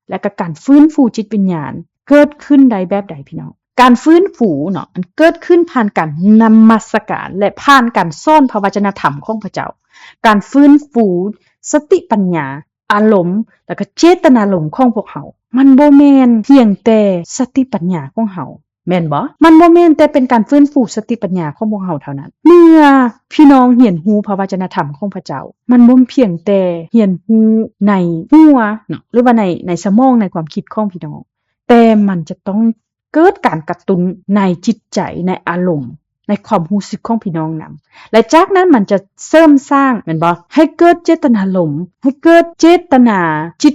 ແລະ ກະການຟື້ນຟູຈິດວິນຍານເກີດຂຶ້ນໄດ້ແບບໃດພີ່ນ້ອງ? ການຟື້ນຟູເນາະ ມັນເກີດຂຶ້ນຜ່ານການນະມັດສະການ ແລະ ຜ່ານການສອນພະວະຈະນະທຳຂອງພະເຈົ້າ. ການຟື້ນຟູສະຕິປັນຍາ, ອາລົມ ແລະ ກະເຈດຕະນາລົມຂອງພວກເຮົາ ມັນບໍ່ແມ່ນພຽງແຕ່ສະຕິປັນຍາຂອງເຮົາ ແມ່ນບໍ່? ມັນບໍ່ແມ່ນແຕ່ເປັນການຟື້ນຟູສະຕິປັນຍາຂອງພວກເຮົາເທົ່ານັ້ນ. ເມື່ອພີ່ນ້ອງຮຽນຮູ້ພະວະຈະນະທຳຂອງພະເຈົ້າ ມັນບໍ່ພຽງແຕ່ຮຽນຮູ້ໃນຫົວເນາະ ຫຼືວ່າໃນ ໃນສະໝອງ ໃນຄວາມຄິດຂອງພີ່ນ້ອງ, ແຕ່ມັນຈະຕ້ອງເກີດການກະຕຸ້ນໃນຈິດໃຈ, ໃນອາລົມ, ໃນຄວາມຮູ້ສຶກຂອງພີ່ນ້ອງນຳ ແລະ ຈາກນັ້ນມັນຈະເສີມສ້າງ ແມ່ນບໍ່? ໃຫ້ເກີດເຈດຕະນາລົມ, ໃຫ້ເກີດເຈດຕະນາຈິດ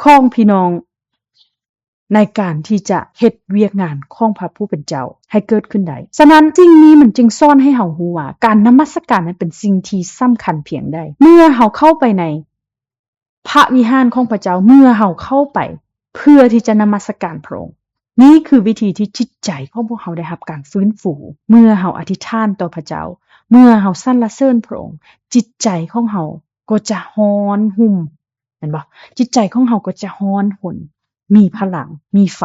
ຂອງພີ່ນ້ອງ ໃນການທີ່ຈະເຮັດວຽກງານຂອງພະຜູ້ເປັນເຈົ້າໃຫ້ເກີດຂຶ້ນໄດ້. ສະນັ້ນ ສິ່ງນີ້ມັນຈຶ່ງສອນໃຫ້ເຮົາຮູ້ວ່າ ການນະມັດສະການນັ້ນເປັນສິ່ງທີ່ສຳຄັນພຽງໃດ. ເມື່ອເຮົາເຂົ້າໄປໃນພະວິຫານຂອງພະເຈົ້າ, ເມື່ອເຮົາເຂົ້າໄປເພື່ອທີ່ຈະນະມັດສະການພະອົງ, ນີ້ຄືວິທີທີ່ຈິດໃຈຂອງພວກເຮົາໄດ້ຮັບການຟື້ນຟູ. ເມື່ອເຮົາອະທິຖານຕໍ່ພະເຈົ້າ, ເມື່ອເຮົາສັນລະເສີນພະອົງ, ຈິດໃຈຂອງເຮົາກໍຈະຮ້ອນຮຸ່ມ ແມ່ນບໍ່? ຈິດໃຈຂອງເຮົາກໍຈະຮ້ອນຮົນ, ມີພະລັງ, ມີໄຟ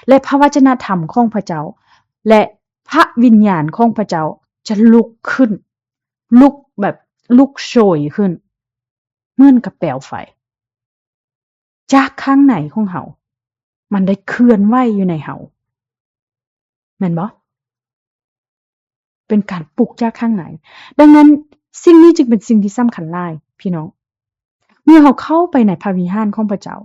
ແລະ ພະວະຈະນະທຳຂອງພະເຈົ້າ ແລະ ພະວິນຍານຂອງພະເຈົ້າຈະລຸກຂຶ້ນ, ລຸກແບບລຸກໂຊຍຂຶ້ນ ເໝືອນກັບແປວໄຟ ຈາກຂ້າງໃນຂອງເຮົາ, ມັນໄດ້ເຄື່ອນໄຫວຢູ່ໃນເຮົາ ແມ່ນບໍ່? ເປັນການປຸກຈາກຂ້າງໃນ. ດັ່ງນັ້ນ ສິ່ງນີ້ຈຶ່ງເປັນສິ່ງທີ່ສຳຄັນຫຼາຍ ພີ່ນ້ອງ. ເມື່ອເຮົາເຂົ້າໄປໃນພະວິຫານຂອງພະເຈົ້າ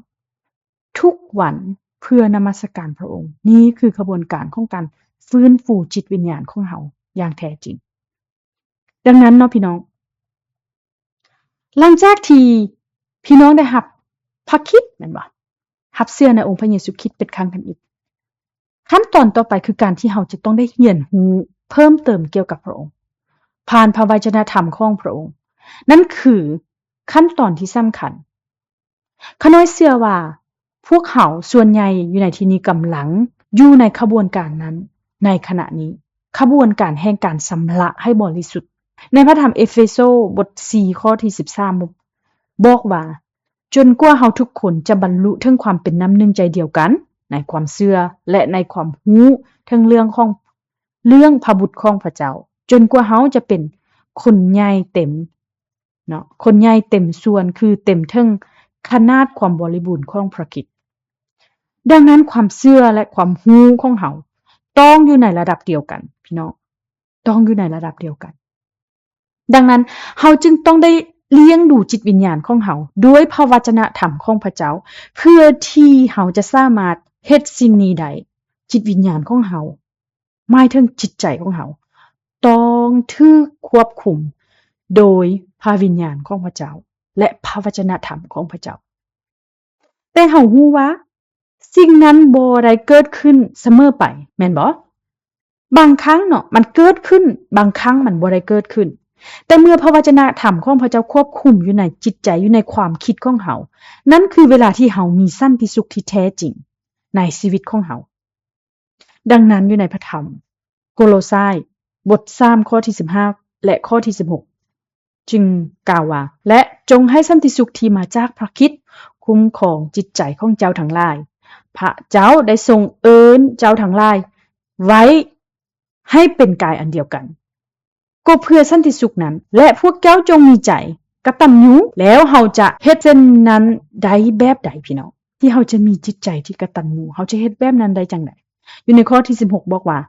ທຸກວັນເພື່ອນະມັດສະການພະອົງ, ນີ້ຄືຂະບວນການຂອງການຟື້ນຟູຈິດວິນຍານຂອງເຮົາຢ່າງແທ້ຈິງ. ດັ່ງນັ້ນເນາະ ພີ່ນ້ອງ, ຫຼັງຈາກທີ່ພີ່ນ້ອງໄດ້ຮັບພະຄຣິດ ແມ່ນບໍ່? ຮັບເຊື່ອໃນອົງພະເຢຊູຄຣິດເປັນຄັ້ງທຳອິດ. ຂັ້ນຕອນຕໍ່ໄປຄືການທີ່ເຮົາຈະຕ້ອງໄດ້ຮຽນຮູ້ເພີ່ມເຕີມກ່ຽວກັບພະອົງ ຜ່ານພະວະຈະນະທຳຂອງພະອົງ. ນັ້ນຄືຂັ້ນຕອນທີ່ສຳຄັນ. ຂ້ານ້ອຍເຊື່ອວ່າພວກເຮົາສ່ວນໃຫຍ່ຢູ່ໃນທີ່ນີ້ກຳລັງຢູ່ໃນຂະບວນການນັ້ນໃນຂະນະນີ້, ຂະບວນການແຫ່ງການຊຳລະໃຫ້ບໍລິສຸດ. ໃນພະທຳເອເຟໂຊ ບົດສີ່ ຂໍ້ທີສິບສາມ ບອກວ່າ, ຈົນກວ່າເຮົາທຸກຄົນຈະບັນລຸເຖິງຄວາມເປັນນ້ຳໜຶ່ງໃຈດຽວກັນ ໃນຄວາມເຊື່ອ ແລະ ໃນຄວາມຮູ້ເຖິງເລື່ອງຂອງ ເລື່ອງພະບຸດຂອງພະເຈົ້າ, ຈົນກວ່າເຮົາຈະເປັນຄົນໃຫຍ່ເຕັມເນາະ, ຄົນໃຫຍ່ເຕັມສ່ວນ ຄືເຕັມເຖິງຂະໜາດຄວາມບໍລິບູນຂອງພະຄຣິດ. ດັ່ງນັ້ນ ຄວາມເຊື່ອ ແລະ ຄວາມຮູ້ຂອງເຮົາຕ້ອງຢູ່ໃນລະດັບດຽວກັນ ພີ່ນ້ອງ, ຕ້ອງຢູ່ໃນລະດັບດຽວກັນ. ດັ່ງນັ້ນ ເຮົາຈຶ່ງຕ້ອງໄດ້ລ້ຽງດູຈິດວິນຍານຂອງເຮົາດ້ວຍພະວະຈະນະທຳຂອງພະເຈົ້າ ເພື່ອທີ່ເຮົາຈະສາມາດເຮັດສິ່ງນີ້ໄດ້. ຈິດວິນຍານຂອງເຮົາ ໝາຍເຖິງຈິດໃຈຂອງເຮົາ ຕ້ອງຖືກຄວບຄຸມໂດຍພະວິນຍານຂອງພະເຈົ້າ ແລະ ພະວະຈະນະທຳຂອງພະເຈົ້າ. ແຕ່ເຮົາຮູ້ວ່າສິ່ງນັ້ນບໍ່ໄດ້ເກີດຂຶ້ນສະເໝີໄປ ແມ່ນບໍ່? ບາງຄັ້ງເນາະ ມັນເກີດຂຶ້ນ, ບາງຄັ້ງມັນບໍ່ໄດ້ເກີດຂຶ້ນ. ແຕ່ເມື່ອພະວະຈະນະທຳຂອງພະເຈົ້າຄວບຄຸມຢູ່ໃນຈິດໃຈ, ຢູ່ໃນຄວາມຄິດຂອງເຮົາ, ນັ້ນຄືເວລາທີ່ເຮົາມີສັນຕິສຸກທີ່ແທ້ຈິງໃນຊີວິດຂອງເຮົາ. ດັ່ງນັ້ນ ຢູ່ໃນພະທຳໂກໂລຊາຍ ບົດສາມ ຂໍ້ທີສິບຫ້າ ແລະ ຂໍ້ທີສິບຫົກ ຈຶ່ງກ່າວວ່າ, ແລະ ຈົ່ງໃຫ້ສັນຕິສຸກທີ່ມາຈາກພະຄຣິດຄຸ້ມຄອງຈິດໃຈຂອງເຈົ້າທັງຫຼາຍ. ພະເຈົ້າໄດ້ຊົງເອີ້ນເຈົ້າທັງຫຼາຍໄວ້ໃຫ້ເປັນກາຍອັນດຽວກັນ ກໍເພື່ອສັນຕິສຸກນັ້ນ. ແລະ ພວກເຈົ້າຈົ່ງມີໃຈກະຕັນຍູ, ແລ້ວເຮົາຈະເຮັດເຊັ່ນນັ້ນໄດ້ແບບໃດ ພີ່ນ້ອງ? ທີ່ເຮົາຈະມີຈິດໃຈທີ່ກະຕັນຍູ, ເຮົາຈະເຮັດແບບນັ້ນໄດ້ຈັ່ງໃດ? ຢູ່ໃນຂໍ້ທີສິບຫົກ ບອກວ່າ,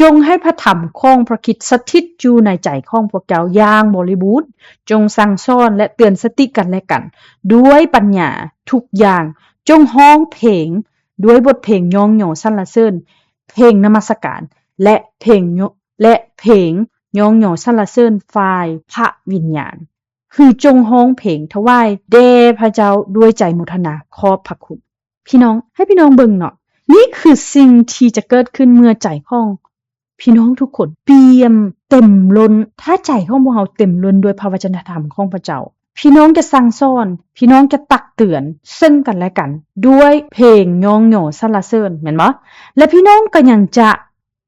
ຈົ່ງໃຫ້ພະທຳຂອງພະຄຣິດສະຖິດຢູ່ໃນໃຈຂອງພວກເຈົ້າຢ່າງບໍລິບູນ, ຈົ່ງສັ່ງສອນ ແລະ ເຕືອນສະຕິກັນແລະກັນດ້ວຍປັນຍາທຸກຢ່າງ, ຈົ່ງຮ້ອງເພງດ້ວຍບົດເພງຍ້ອງຍໍສັນລະເສີນ, ເພງນະມັດສະການ ແລະ ເພງ ແລະ ເພງຍ້ອງຍໍສັນລະເສີນຝ່າຍພະວິນຍານ. ຄືຈົ່ງຮ້ອງເພງຖວາຍແດ່ພະເຈົ້າດ້ວຍໃຈໂມທະນາຂອບພະຄຸນ. ພີ່ນ້ອງ, ໃຫ້ພີ່ນ້ອງເບິ່ງເນາະ, ນີ້ຄືສິ່ງທີ່ຈະເກີດຂຶ້ນເມື່ອໃຈຂອງ ພີ່ນ້ອງທຸກຄົນປ່ຽມເຕັມລົ້ນ, ຖ້າໃຈຂອງພວກເຮົາເຕັມລົ້ນດ້ວຍພະວະຈະນະທຳຂອງພະເຈົ້າ, ພີ່ນ້ອງຈະສັ່ງສອນ, ພີ່ນ້ອງຈະຕັກເຕືອນເຊິ່ງກັນແລະກັນດ້ວຍເພງຍ້ອງຍໍສັນລະເສີນ, ແມ່ນບໍ່? ແລະ ພີ່ນ້ອງກໍຍັງຈະ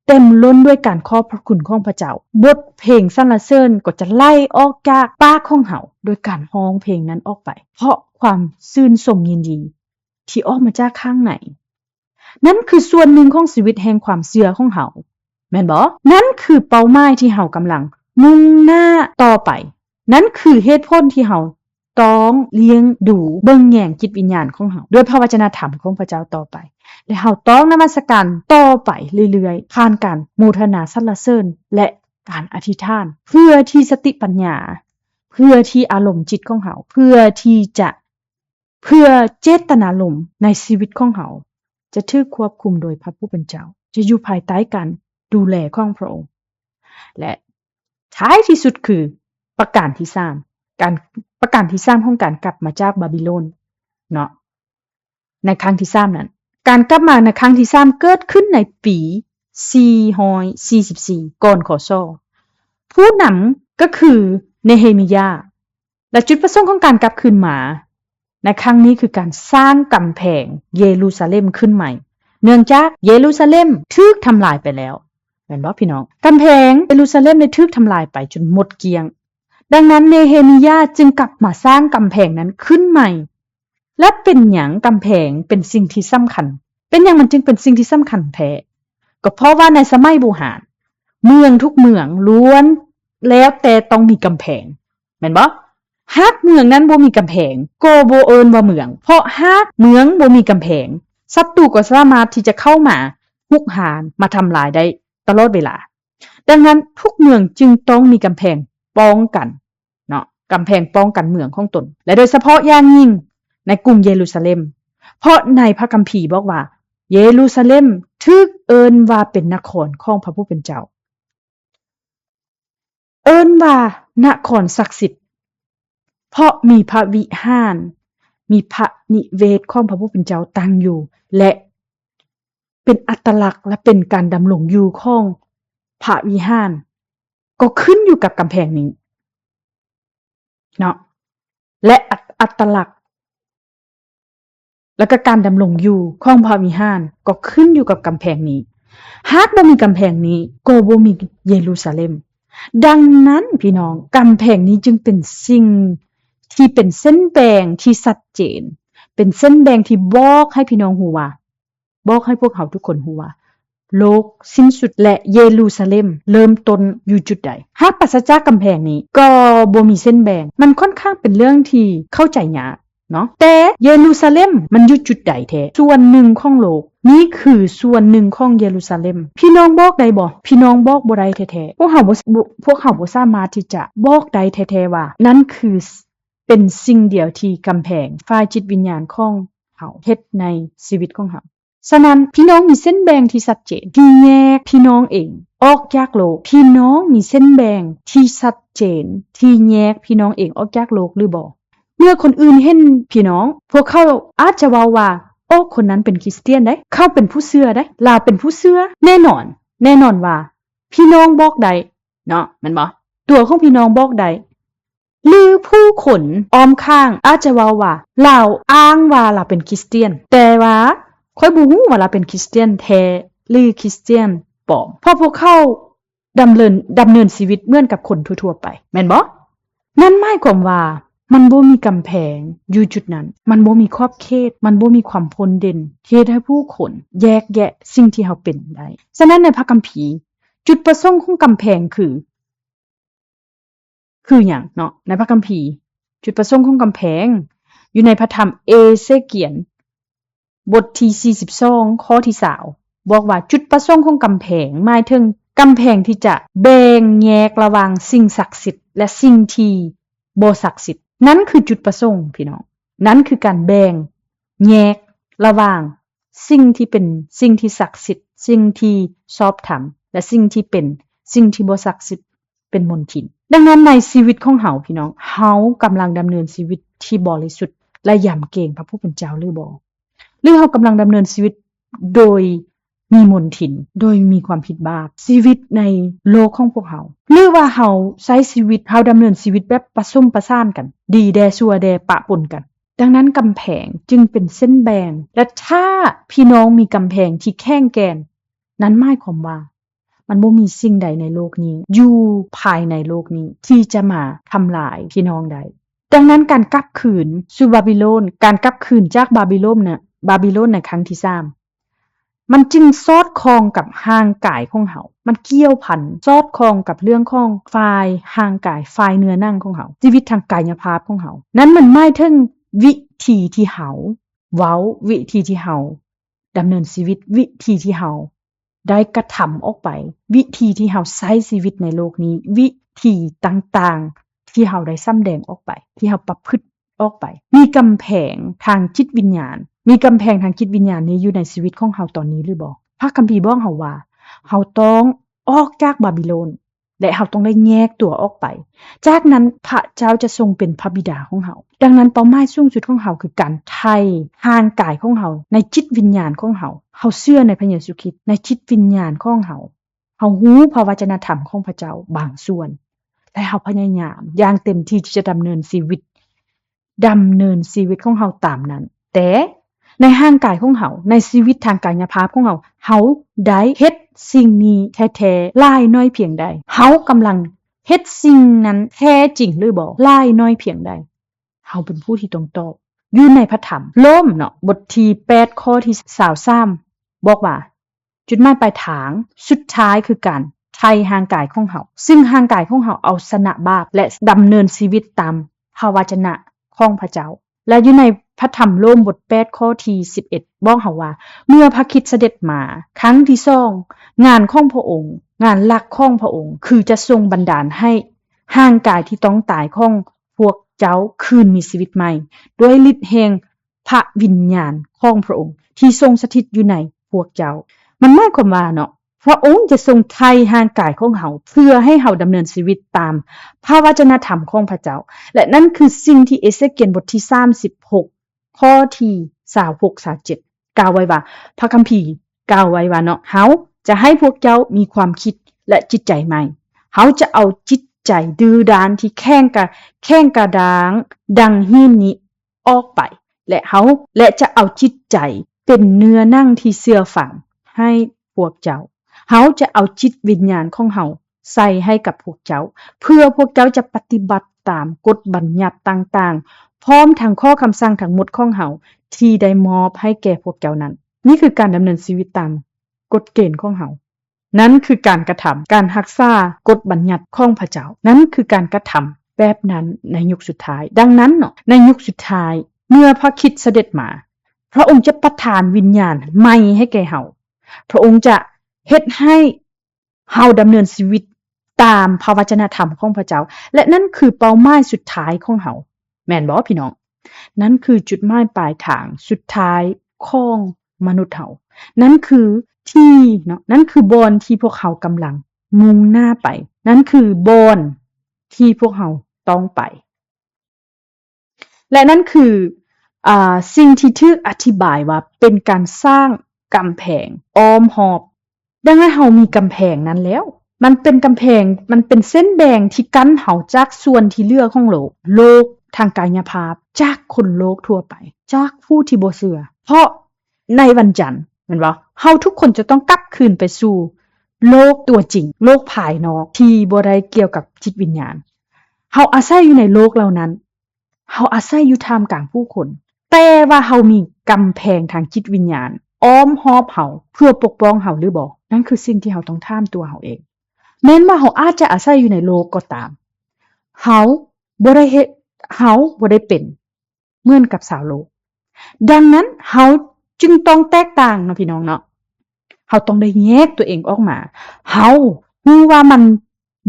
ເຕັມລົ້ນດ້ວຍການຂອບພະຄຸນຂອງພະເຈົ້າ, ບົດເພງສັນລະເສີນກໍຈະໄຫຼອອກຈາກປາກຂອງເຮົາ ໂດຍການຮ້ອງເພງນັ້ນອອກໄປ ເພາະຄວາມຊື່ນຊົມຍິນດີທີ່ອອກມາຈາກຂ້າງໃນ. ນັ້ນຄືສ່ວນໜຶ່ງຂອງຊີວິດແຫ່ງຄວາມເຊື່ອຂອງເຮົາ, ແມ່ນບໍ່? ນັ້ນຄືເປົ້າໝາຍທີ່ເຮົາກຳລັງມຸ່ງໜ້າຕໍ່ໄປ. ນັ້ນຄືເຫດຜົນທີ່ເຮົາ ຕ້ອງລ້ຽງດູເບິ່ງແຍງຈິດວິນຍານຂອງເຮົາ ດ້ວຍພະວະຈະນະທຳຂອງພະເຈົ້າຕໍ່ໄປ ແລະ ເຮົາຕ້ອງນະມັດສະການຕໍ່ໄປເລື້ອຍໆ ຜ່ານການໂມທະນາສັນລະເສີນ ແລະ ການອະທິຖານ ເພື່ອທີ່ສະຕິປັນຍາ ເພື່ອທີ່ອາລົມຈິດຂອງເຮົາ ເພື່ອທີ່ຈະ ເພື່ອເຈດຕະນາລົມໃນຊີວິດຂອງເຮົາຈະຖືກຄວບຄຸມໂດຍພະຜູ້ເປັນເຈົ້າ, ຈະຢູ່ພາຍໃຕ້ການດູແລຂອງພະອົງ. ແລະ ທ້າຍທີ່ສຸດຄືປະການທີສາມ, ການ, ປະການທີສາມຂອງການກັບມາຈາກບາບິໂລນເນາະ ໃນຄັ້ງທີສາມນັ້ນ. ການກັບມາໃນຄັ້ງທີສາມເກີດຂຶ້ນໃນປີສີ່ຮ້ອຍສີ່ສິບສີ່ ກ່ອນ ຄ.ສ. ຜູ້ນຳກໍຄືເນເຮມີຍາ ແລະ ຈຸດປະສົງຂອງການກັບຄືນມາໃນຄັ້ງນີ້ຄືການສ້າງກຳແພງເຢຣູຊາເລັມຂຶ້ນໃໝ່, ເນື່ອງຈາກເຢຣູຊາເລັມຖືກທຳລາຍໄປແລ້ວ, ແມ່ນບໍ່ພີ່ນ້ອງ? ກຳແພງເຢຣູຊາເລັມໄດ້ຖືກທຳລາຍໄປຈົນໝົດກ້ຽງ. ດັ່ງນັ້ນ ເນເຮມີຍາຈຶ່ງກັບມາສ້າງກຳແພງນັ້ນຂຶ້ນໃໝ່. ແລະ ເປັນຫຍັງກຳແພງເປັນສິ່ງທີ່ສຳຄັນ? ເປັນຫຍັງມັນຈຶ່ງເປັນສິ່ງທີ່ສຳຄັນແທ້? ກໍເພາະວ່າໃນສະໄໝບູຮານ ເມືອງທຸກເມືອງລ້ວນແລ້ວແຕ່ຕ້ອງມີກຳແພງ, ແມ່ນບໍ່? ຫາກເມືອງນັ້ນບໍ່ມີກຳແພງ ກໍບໍ່ເອີ້ນວ່າເມືອງ, ເພາະຫາກເມືອງບໍ່ມີກຳແພງ ສັດຕູກໍສາມາດທີ່ຈະເຂົ້າມາຮຸກຮານ ມາທຳລາຍໄດ້ຕະຫຼອດເວລາ. ດັ່ງນັ້ນ ທຸກເມືອງຈຶ່ງຕ້ອງມີກຳແພງປ້ອງກັນເນາະ, ກຳແພງປ້ອງກັນເມືອງຂອງຕົນ ແລະ ໂດຍສະເພາະຢ່າງຍິ່ງໃນກຸງເຢຣູຊາເລັມ, ເພາະໃນພະຄຳພີບອກວ່າ ເຢຣູຊາເລັມຖືກເອີ້ນວ່າເປັນນະຄອນຂອງພະຜູ້ເປັນເຈົ້າ. ເອີ້ນວ່ານະຄອນສັກສິດ ເພາະມີພະວິຫານ, ມີພະນິເວດຂອງພະຜູ້ເປັນເຈົ້າຕັ້ງຢູ່ ແລະ ເປັນອັດຕະລັກ ແລະ ເປັນການດຳລົງຢູ່ຂອງພະວິຫານ ກໍຂຶ້ນຢູ່ກັບກຳແພງນີ້ເນາະ ແລະ ອັດ, ອັດຕະລັກ ແລະ ກໍການດຳລົງຢູ່ຂອງພະວິຫານກໍຂຶ້ນຢູ່ກັບກຳແພງນີ້. ຫາກບໍ່ມີກຳແພງນີ້ ກໍບໍ່ມີເຢຣູຊາເລັມ. ດັ່ງນັ້ນ ພີ່ນ້ອງ, ກຳແພງນີ້ຈຶ່ງເປັນສິ່ງທີ່ເປັນເສັ້ນແບ່ງທີ່ຊັດເຈນ, ເປັນເສັ້ນແບ່ງທີ່ບອກໃຫ້ພີ່ນ້ອງຮູ້ວ່າ, ບອກໃຫ້ພວກເຮົາທຸກຄົນຮູ້ວ່າ ໂລກສິ້ນສຸດ ແລະ ເຢຣູຊາເລັມເລີ່ມຕົ້ນຢູ່ຈຸດໃດ. ຫາກປາສະຈາກກຳແພງນີ້ ກໍບໍ່ມີເສັ້ນແບ່ງ. ມັນຂ້ອນຂ້າງເປັນເລື່ອງທີ່ເຂົ້າໃຈຍາກເນາະ. ແຕ່ເຢຣູຊາເລັມມັນຢູ່ຈຸດໃດແທ້? ສ່ວນໜຶ່ງຂອງໂລກ. ນີ້ຄືສ່ວນໜຶ່ງຂອງເຢຣູຊາເລັມ. ພີ່ນ້ອງບອກໄດ້ບໍ່? ພີ່ນ້ອງບອກບໍ່ໄດ້ແທ້ໆ. ພວກເຮົາບໍ່, ບໍ່, ພວກເຮົາບໍ່ສາມາດທີ່ຈະບອກໄດ້ແທ້ໆວ່າ ນັ້ນຄື ເປັນສິ່ງດຽວທີ່ກຳແພງຝ່າຍຈິດວິນຍານຂອງເຮົາເຮັດໃນຊີວິດຂອງເຮົາ. ສະນັ້ນ ພີ່ນ້ອງມີເສັ້ນແບ່ງທີ່ຊັດເຈນ ທີ່ແຍກພີ່ນ້ອງເອງອອກຈາກໂລກ. ພີ່ນ້ອງມີເສັ້ນແບ່ງທີ່ຊັດເຈນທີ່ແຍກພີ່ນ້ອງເອງອອກຈາກໂລກຫຼືບໍ່? ເມື່ອຄົນອື່ນເຫັນພີ່ນ້ອງ, ພວກເຂົາອາດຈະເວົ້າວ່າ, ໂອ້, ຄົນນັ້ນເປັນຄຣິສຕຽນເດ້, ເຂົາເປັນຜູ້ເຊື່ອເດ້, ລາວເປັນຜູ້ເຊື່ອ. ແນ່ນອນ, ແນ່ນອນວ່າ ພີ່ນ້ອງບອກໄດ້ເນາະ, ແມ່ນບໍ່? ຕົວຂອງພີ່ນ້ອງບອກໄດ້. ຫຼືຜູ້ຄົນອ້ອມຂ້າງອາດຈະເວົ້າວ່າ ລາວອ້າງວ່າລາວເປັນຄຣິສຕຽນ, ແຕ່ວ່າຂ້ອຍບໍ່ຮູ້ວ່າລາວເປັນຄຣິສຕຽນແທ້ ຫຼື ຄຣິສຕຽນປອມ, ເພາະພວກເຂົາດຳເນີນ, ດຳເນີນຊີວິດເໝືອນກັບຄົນທົ່ວໆໄປ, ແມ່ນບໍ່? ນັ້ນໝາຍຄວາມວ່າມັນບໍ່ມີກຳແພງຢູ່ຈຸດນັ້ນ, ມັນບໍ່ມີຂອບເຂດ, ມັນບໍ່ມີຄວາມໂພດເດັ່ນ ທີ່ເຮັດໃຫ້ຜູ້ຄົນແຍກແຍະສິ່ງທີ່ເຮົາເປັນໄດ້. ສະນັ້ນໃນພະຄຳພີ, ຈຸດປະສົງຂອງກຳແພງຄື ຄືຫຍັງເນາະ? ໃນພະຄຳພີ, ຈຸດປະສົງຂອງກຳແພງ ຢູ່ໃນພະທຳເອເຊກຽນ ບົດທີສີ່ສິບສອງ ຂໍ້ທີຊາວ ບອກວ່າ ຈຸດປະສົງຂອງກຳແພງ ໝາຍເຖິງກຳແພງທີ່ຈະແບ່ງແຍກລະຫວ່າງສິ່ງສັກສິດ ແລະ ສິ່ງທີ່ບໍ່ສັກສິດ. ນັ້ນຄືຈຸດປະສົງ, ພີ່ນ້ອງ. ນັ້ນຄືການແບ່ງແຍກລະຫວ່າງ ສິ່ງທີ່ເປັນສິ່ງທີ່ສັກສິດ, ສິ່ງທີ່ຊອບທຳ ແລະ ສິ່ງທີ່ເປັນສິ່ງທີ່ບໍ່ສັກສິດ, ເປັນມົນທິນ. ດັ່ງນັ້ນໃນຊີວິດຂອງເຮົາ, ພີ່ນ້ອງ, ເຮົາກຳລັງດຳເນີນຊີວິດທີ່ບໍລິສຸດ ແລະ ຢຳເກງພະຜູ້ເປັນເຈົ້າຫຼືບໍ່? ຫຼືເຮົາກຳລັງດຳເນີນຊີວິດໂດຍ ມີມົນທິນ ໂດຍມີຄວາມຜິດບາບ ຊີວິດໃນໂລກຂອງພວກເຮົາ ຫຼືວ່າເຮົາໃຊ້ຊີວິດ ເຮົາດຳເນີນຊີວິດແບບປະສົມປະສານກັນ ດີແດ່ຊົ່ວແດ່ປະປົນກັນ. ດັ່ງນັ້ນກຳແພງຈຶ່ງເປັນເສັ້ນແບ່ງ ແລະ ຖ້າພີ່ນ້ອງມີກຳແພງທີ່ແຂງແກ່ນ ນັ້ນໝາຍຄວາມວ່າ ມັນບໍ່ມີສິ່ງໃດໃນໂລກນີ້ ຢູ່ພາຍໃນໂລກນີ້ ທີ່ຈະມາທຳລາຍພີ່ນ້ອງໄດ້. ດັ່ງນັ້ນການກັບຄືນສູ່ບາບິໂລນ ການກັບຄືນຈາກບາບິໂລນນະ ບາບິໂລນໃນຄັ້ງທີສາມ ມັນຈຶ່ງສອດຄ່ອງກັບຮ່າງກາຍຂອງເຮົາ ມັນກ່ຽວພັນສອດຄ່ອງກັບເລື່ອງຂອງຝ່າຍຮ່າງກາຍ ຝ່າຍເນື້ອໜັງຂອງເຮົາ ຊີວິດທາງກາຍະພາບຂອງເຮົາ. ນັ້ນມັນໝາຍເຖິງວິທີທີ່ເຮົາເວົ້າ ວິທີທີ່ເຮົາດຳເນີນຊີວິດ ວິທີທີ່ເຮົາ ໄດ້ກະທຳອອກໄປ ວິທີທີ່ເຮົາໃຊ້ຊີວິດໃນໂລກນີ້ ວິທີຕ່າງໆ ທີ່ເຮົາໄດ້ສຳແດງອອກໄປ ທີ່ເຮົາປະພຶດອອກໄປ ມີກຳແພງທາງຈິດວິນຍານ ມີກຳແພງທາງຈິດວິນຍານນີ້ຢູ່ໃນຊີວິດຂອງເຮົາຕອນນີ້ຫຼືບໍ່? ພະຄຳພີບອກເຮົາວ່າ ເຮົາຕ້ອງອອກຈາກບາບິໂລນ ແລະ ເຮົາຕ້ອງໄດ້ແຍກຕົວອອກໄປ. ຈາກນັ້ນພະເຈົ້າຈະຊົງເປັນພະບິດາຂອງເຮົາ. ດັ່ງນັ້ນເປົ້າໝາຍສູງສຸດຂອງເຮົາຄືການໄຖ່ຮ່າງກາຍຂອງເຮົາ ໃນຈິດວິນຍານຂອງເຮົາ. ເຮົາເຊື່ອໃນພະເຢຊູຄຣິດ ໃນຈິດວິນຍານຂອງເຮົາ. ເຮົາຮູ້ພະວະຈະນະທຳຂອງພະເຈົ້າບາງສ່ວນ ແລະ ເຮົາພະຍາຍາມຢ່າງເຕັມທີ່ທີ່ຈະດຳເນີນຊີວິດ ດຳເນີນຊີວິດຂອງເຮົາຕາມນັ້ນ. ແຕ່ໃນຮ່າງກາຍຂອງເຮົາ ໃນຊີວິດທາງກາຍະພາບຂອງເຮົາ ເຮົາໄດ້ເຮັດສິ່ງນີ້ແທ້ໆຫຼາຍໜ້ອຍພຽງໃດ? ເຮົາກຳລັງເຮັດສິ່ງນັ້ນແທ້ຈິງຫຼືບໍ່? ຫຼາຍໜ້ອຍພຽງໃດ? ເຮົາເປັນຜູ້ທີ່ຕ້ອງຕອບ. ຢູ່ໃນພະທຳໂລມເນາະ ບົດທີແປດ ຂໍ້ທີຊາວສາມ ບອກວ່າ ຈຸດໝາຍປາຍທາງສຸດທ້າຍຄືການໄຖ່ຮ່າງກາຍຂອງເຮົາ ຊຶ່ງຮ່າງກາຍຂອງເຮົາເອົາຊະນະບາບ ແລະ ດຳເນີນຊີວິດຕາມພະວະຈະນະຂອງພະເຈົ້າ. ແລະ ຢູ່ໃນພະທຳໂລມບົດແປດ ຂໍ້ທີສິບເອັດ ບອກເຮົາວ່າ ເມື່ອພະຄຣິດສະເດັດມາຄັ້ງທີສອງ ງານຂອງພະອົງ ງານຫຼັກຂອງພະອົງ ຄືຈະຊົງບັນດານໃຫ້ຮ່າງກາຍທີ່ຕ້ອງຕາຍຂອງພວກເຈົ້າຄືນມີຊີວິດໃໝ່ ດ້ວຍລິດແຫ່ງ ພະວິນຍານຂອງພະອົງທີ່ຊົງສະຖິດຢູ່ໃນພວກເຈົ້າ. ມັນໝາຍຄວາມວ່າເນາະ ພະອົງຈະຊົງໄຖ່ຮ່າງກາຍຂອງເຮົາ ເພື່ອໃຫ້ເຮົາດຳເນີນຊີວິດຕາມພະວະຈະນະທຳຂອງພະເຈົ້າ. ແລະ ນັ້ນຄືສິ່ງທີ່ເອເສກຽນບົດທີສາມສິບຫົກ ຂໍ້ທີຊາວຫົກ ຊາວເຈັດ ກ່າວໄວ້ວ່າ ພະຄຳພີກ່າວໄວ້ວ່າເນາະ ເຮົາຈະໃຫ້ພວກເຈົ້າມີຄວາມຄິດ ແລະ ຈິດໃຈໃໝ່. ເຮົາຈະເອົາຈິດໃຈດື້ດ້ານທີ່ແຂງກະ ແຂງກະດ້າງດັ່ງຫີນນີ້ ອອກໄປ ແລະ ເຮົາ ແລະ ຈະເອົາຈິດໃຈເປັນເນື້ອໜັງທີ່ເຊື່ອຟັງໃຫ້ພວກເຈົ້າ. ເຮົາຈະເອົາຈິດວິນຍານຂອງເຮົາໃສ່ໃຫ້ກັບພວກເຈົ້າ ເພື່ອພວກເຈົ້າຈະປະຕິບັດຕາມກົດບັນຍັດຕ່າງໆ ພ້ອມທັງຂໍ້ຄຳສັ່ງທັງໝົດຂອງເຮົາທີ່ໄດ້ມອບໃຫ້ແກ່ພວກເຈົ້ານັ້ນ. ນີ້ຄືການດຳເນີນຊີວິດຕາມກົດເກນຂອງເຮົາ. ນັ້ນຄືການກະທຳ ການຮັກສາກົດບັນຍັດຂອງພະເຈົ້າ. ນັ້ນຄືການກະທຳແບບນັ້ນໃນຍຸກສຸດທ້າຍ. ດັ່ງນັ້ນເນາະ ໃນຍຸກສຸດທ້າຍ ເມື່ອພະຄຣິດສະເດັດມາ, ພະອົງຈະປະທານວິນຍານໃໝ່ໃຫ້ແກ່ເຮົາ. ພະອົງຈະເຮັດໃຫ້ເຮົາດຳເນີນຊີວິດຕາມພະວະຈະນະທຳຂອງພະເຈົ້າ ແລະ ນັ້ນຄືເປົ້າໝາຍສຸດທ້າຍຂອງເຮົາ. ແມ່ນບໍ່ພີ່ນ້ອງ? ນັ້ນຄືຈຸດໝາຍປາຍທາງສຸດທ້າຍຂອງມະນຸດເຮົາ. ນັ້ນຄືທີ່ເນາະ, ນັ້ນຄືບ່ອນທີ່ພວກເຮົາກຳລັງມຸ່ງໜ້າໄປ. ນັ້ນຄືບ່ອນທີ່ພວກເຮົາຕ້ອງໄປ. ແລະ ນັ້ນຄື ອາ ສິ່ງທີ່ຖືກອະທິບາຍວ່າເປັນການສ້າງກຳແພງອ້ອມຮອບ. ດັ່ງນັ້ນເຮົາມີກຳແພງນັ້ນແລ້ວ. ມັນເປັນກຳແພງ, ມັນເປັນເສັ້ນແບ່ງທີ່ກັ້ນເຮົາຈາກສ່ວນທີ່ເຫຼືອຂອງໂລກ, ໂລກທາງກາຍະພາບ, ຈາກຄົນໂລກທົ່ວໄປ, ຈາກຜູ້ທີ່ບໍ່ເຊື່ອ. ເພາະໃນວັນຈັນ, ແມ່ນບໍ່? ເຮົາທຸກຄົນຈະຕ້ອງກັບຄືນໄປສູ່ໂລກຕົວຈິງ, ໂລກພາຍນອກທີ່ບໍ່ໄດ້ກ່ຽວກັບຈິດວິນຍານ. ເຮົາອາໄສຢູ່ໃນໂລກເຫຼົ່ານັ້ນ. ເຮົາອາໄສຢູ່ທ່າມກາງຜູ້ຄົນ, ແຕ່ວ່າເຮົາມີກຳແພງທາງຈິດວິນຍານອ້ອມຮອບເຮົາເພື່ອປົກປ້ອງເຮົາຫຼືບໍ່? ນັ້ນຄືສິ່ງທີ່ເຮົາຕ້ອງຖາມຕົວເຮົາເອງ. ແມ່ນວ່າເຮົາອາດຈະອາໄສຢູ່ໃນໂລກກໍຕາມ, ເຮົາບໍ່ໄດ້ເຮັດ, ເຮົາບໍ່ໄດ້ເປັນເໝືອນກັບຊາວໂລກ. ດັ່ງນັ້ນເຮົາຈຶ່ງຕ້ອງແຕກຕ່າງເນາະ ພີ່ນ້ອງເນາະ. ເຮົາຕ້ອງໄດ້ແຍກຕົວເອງອອກມາ. ເຮົາຮູ້ວ່າມັນ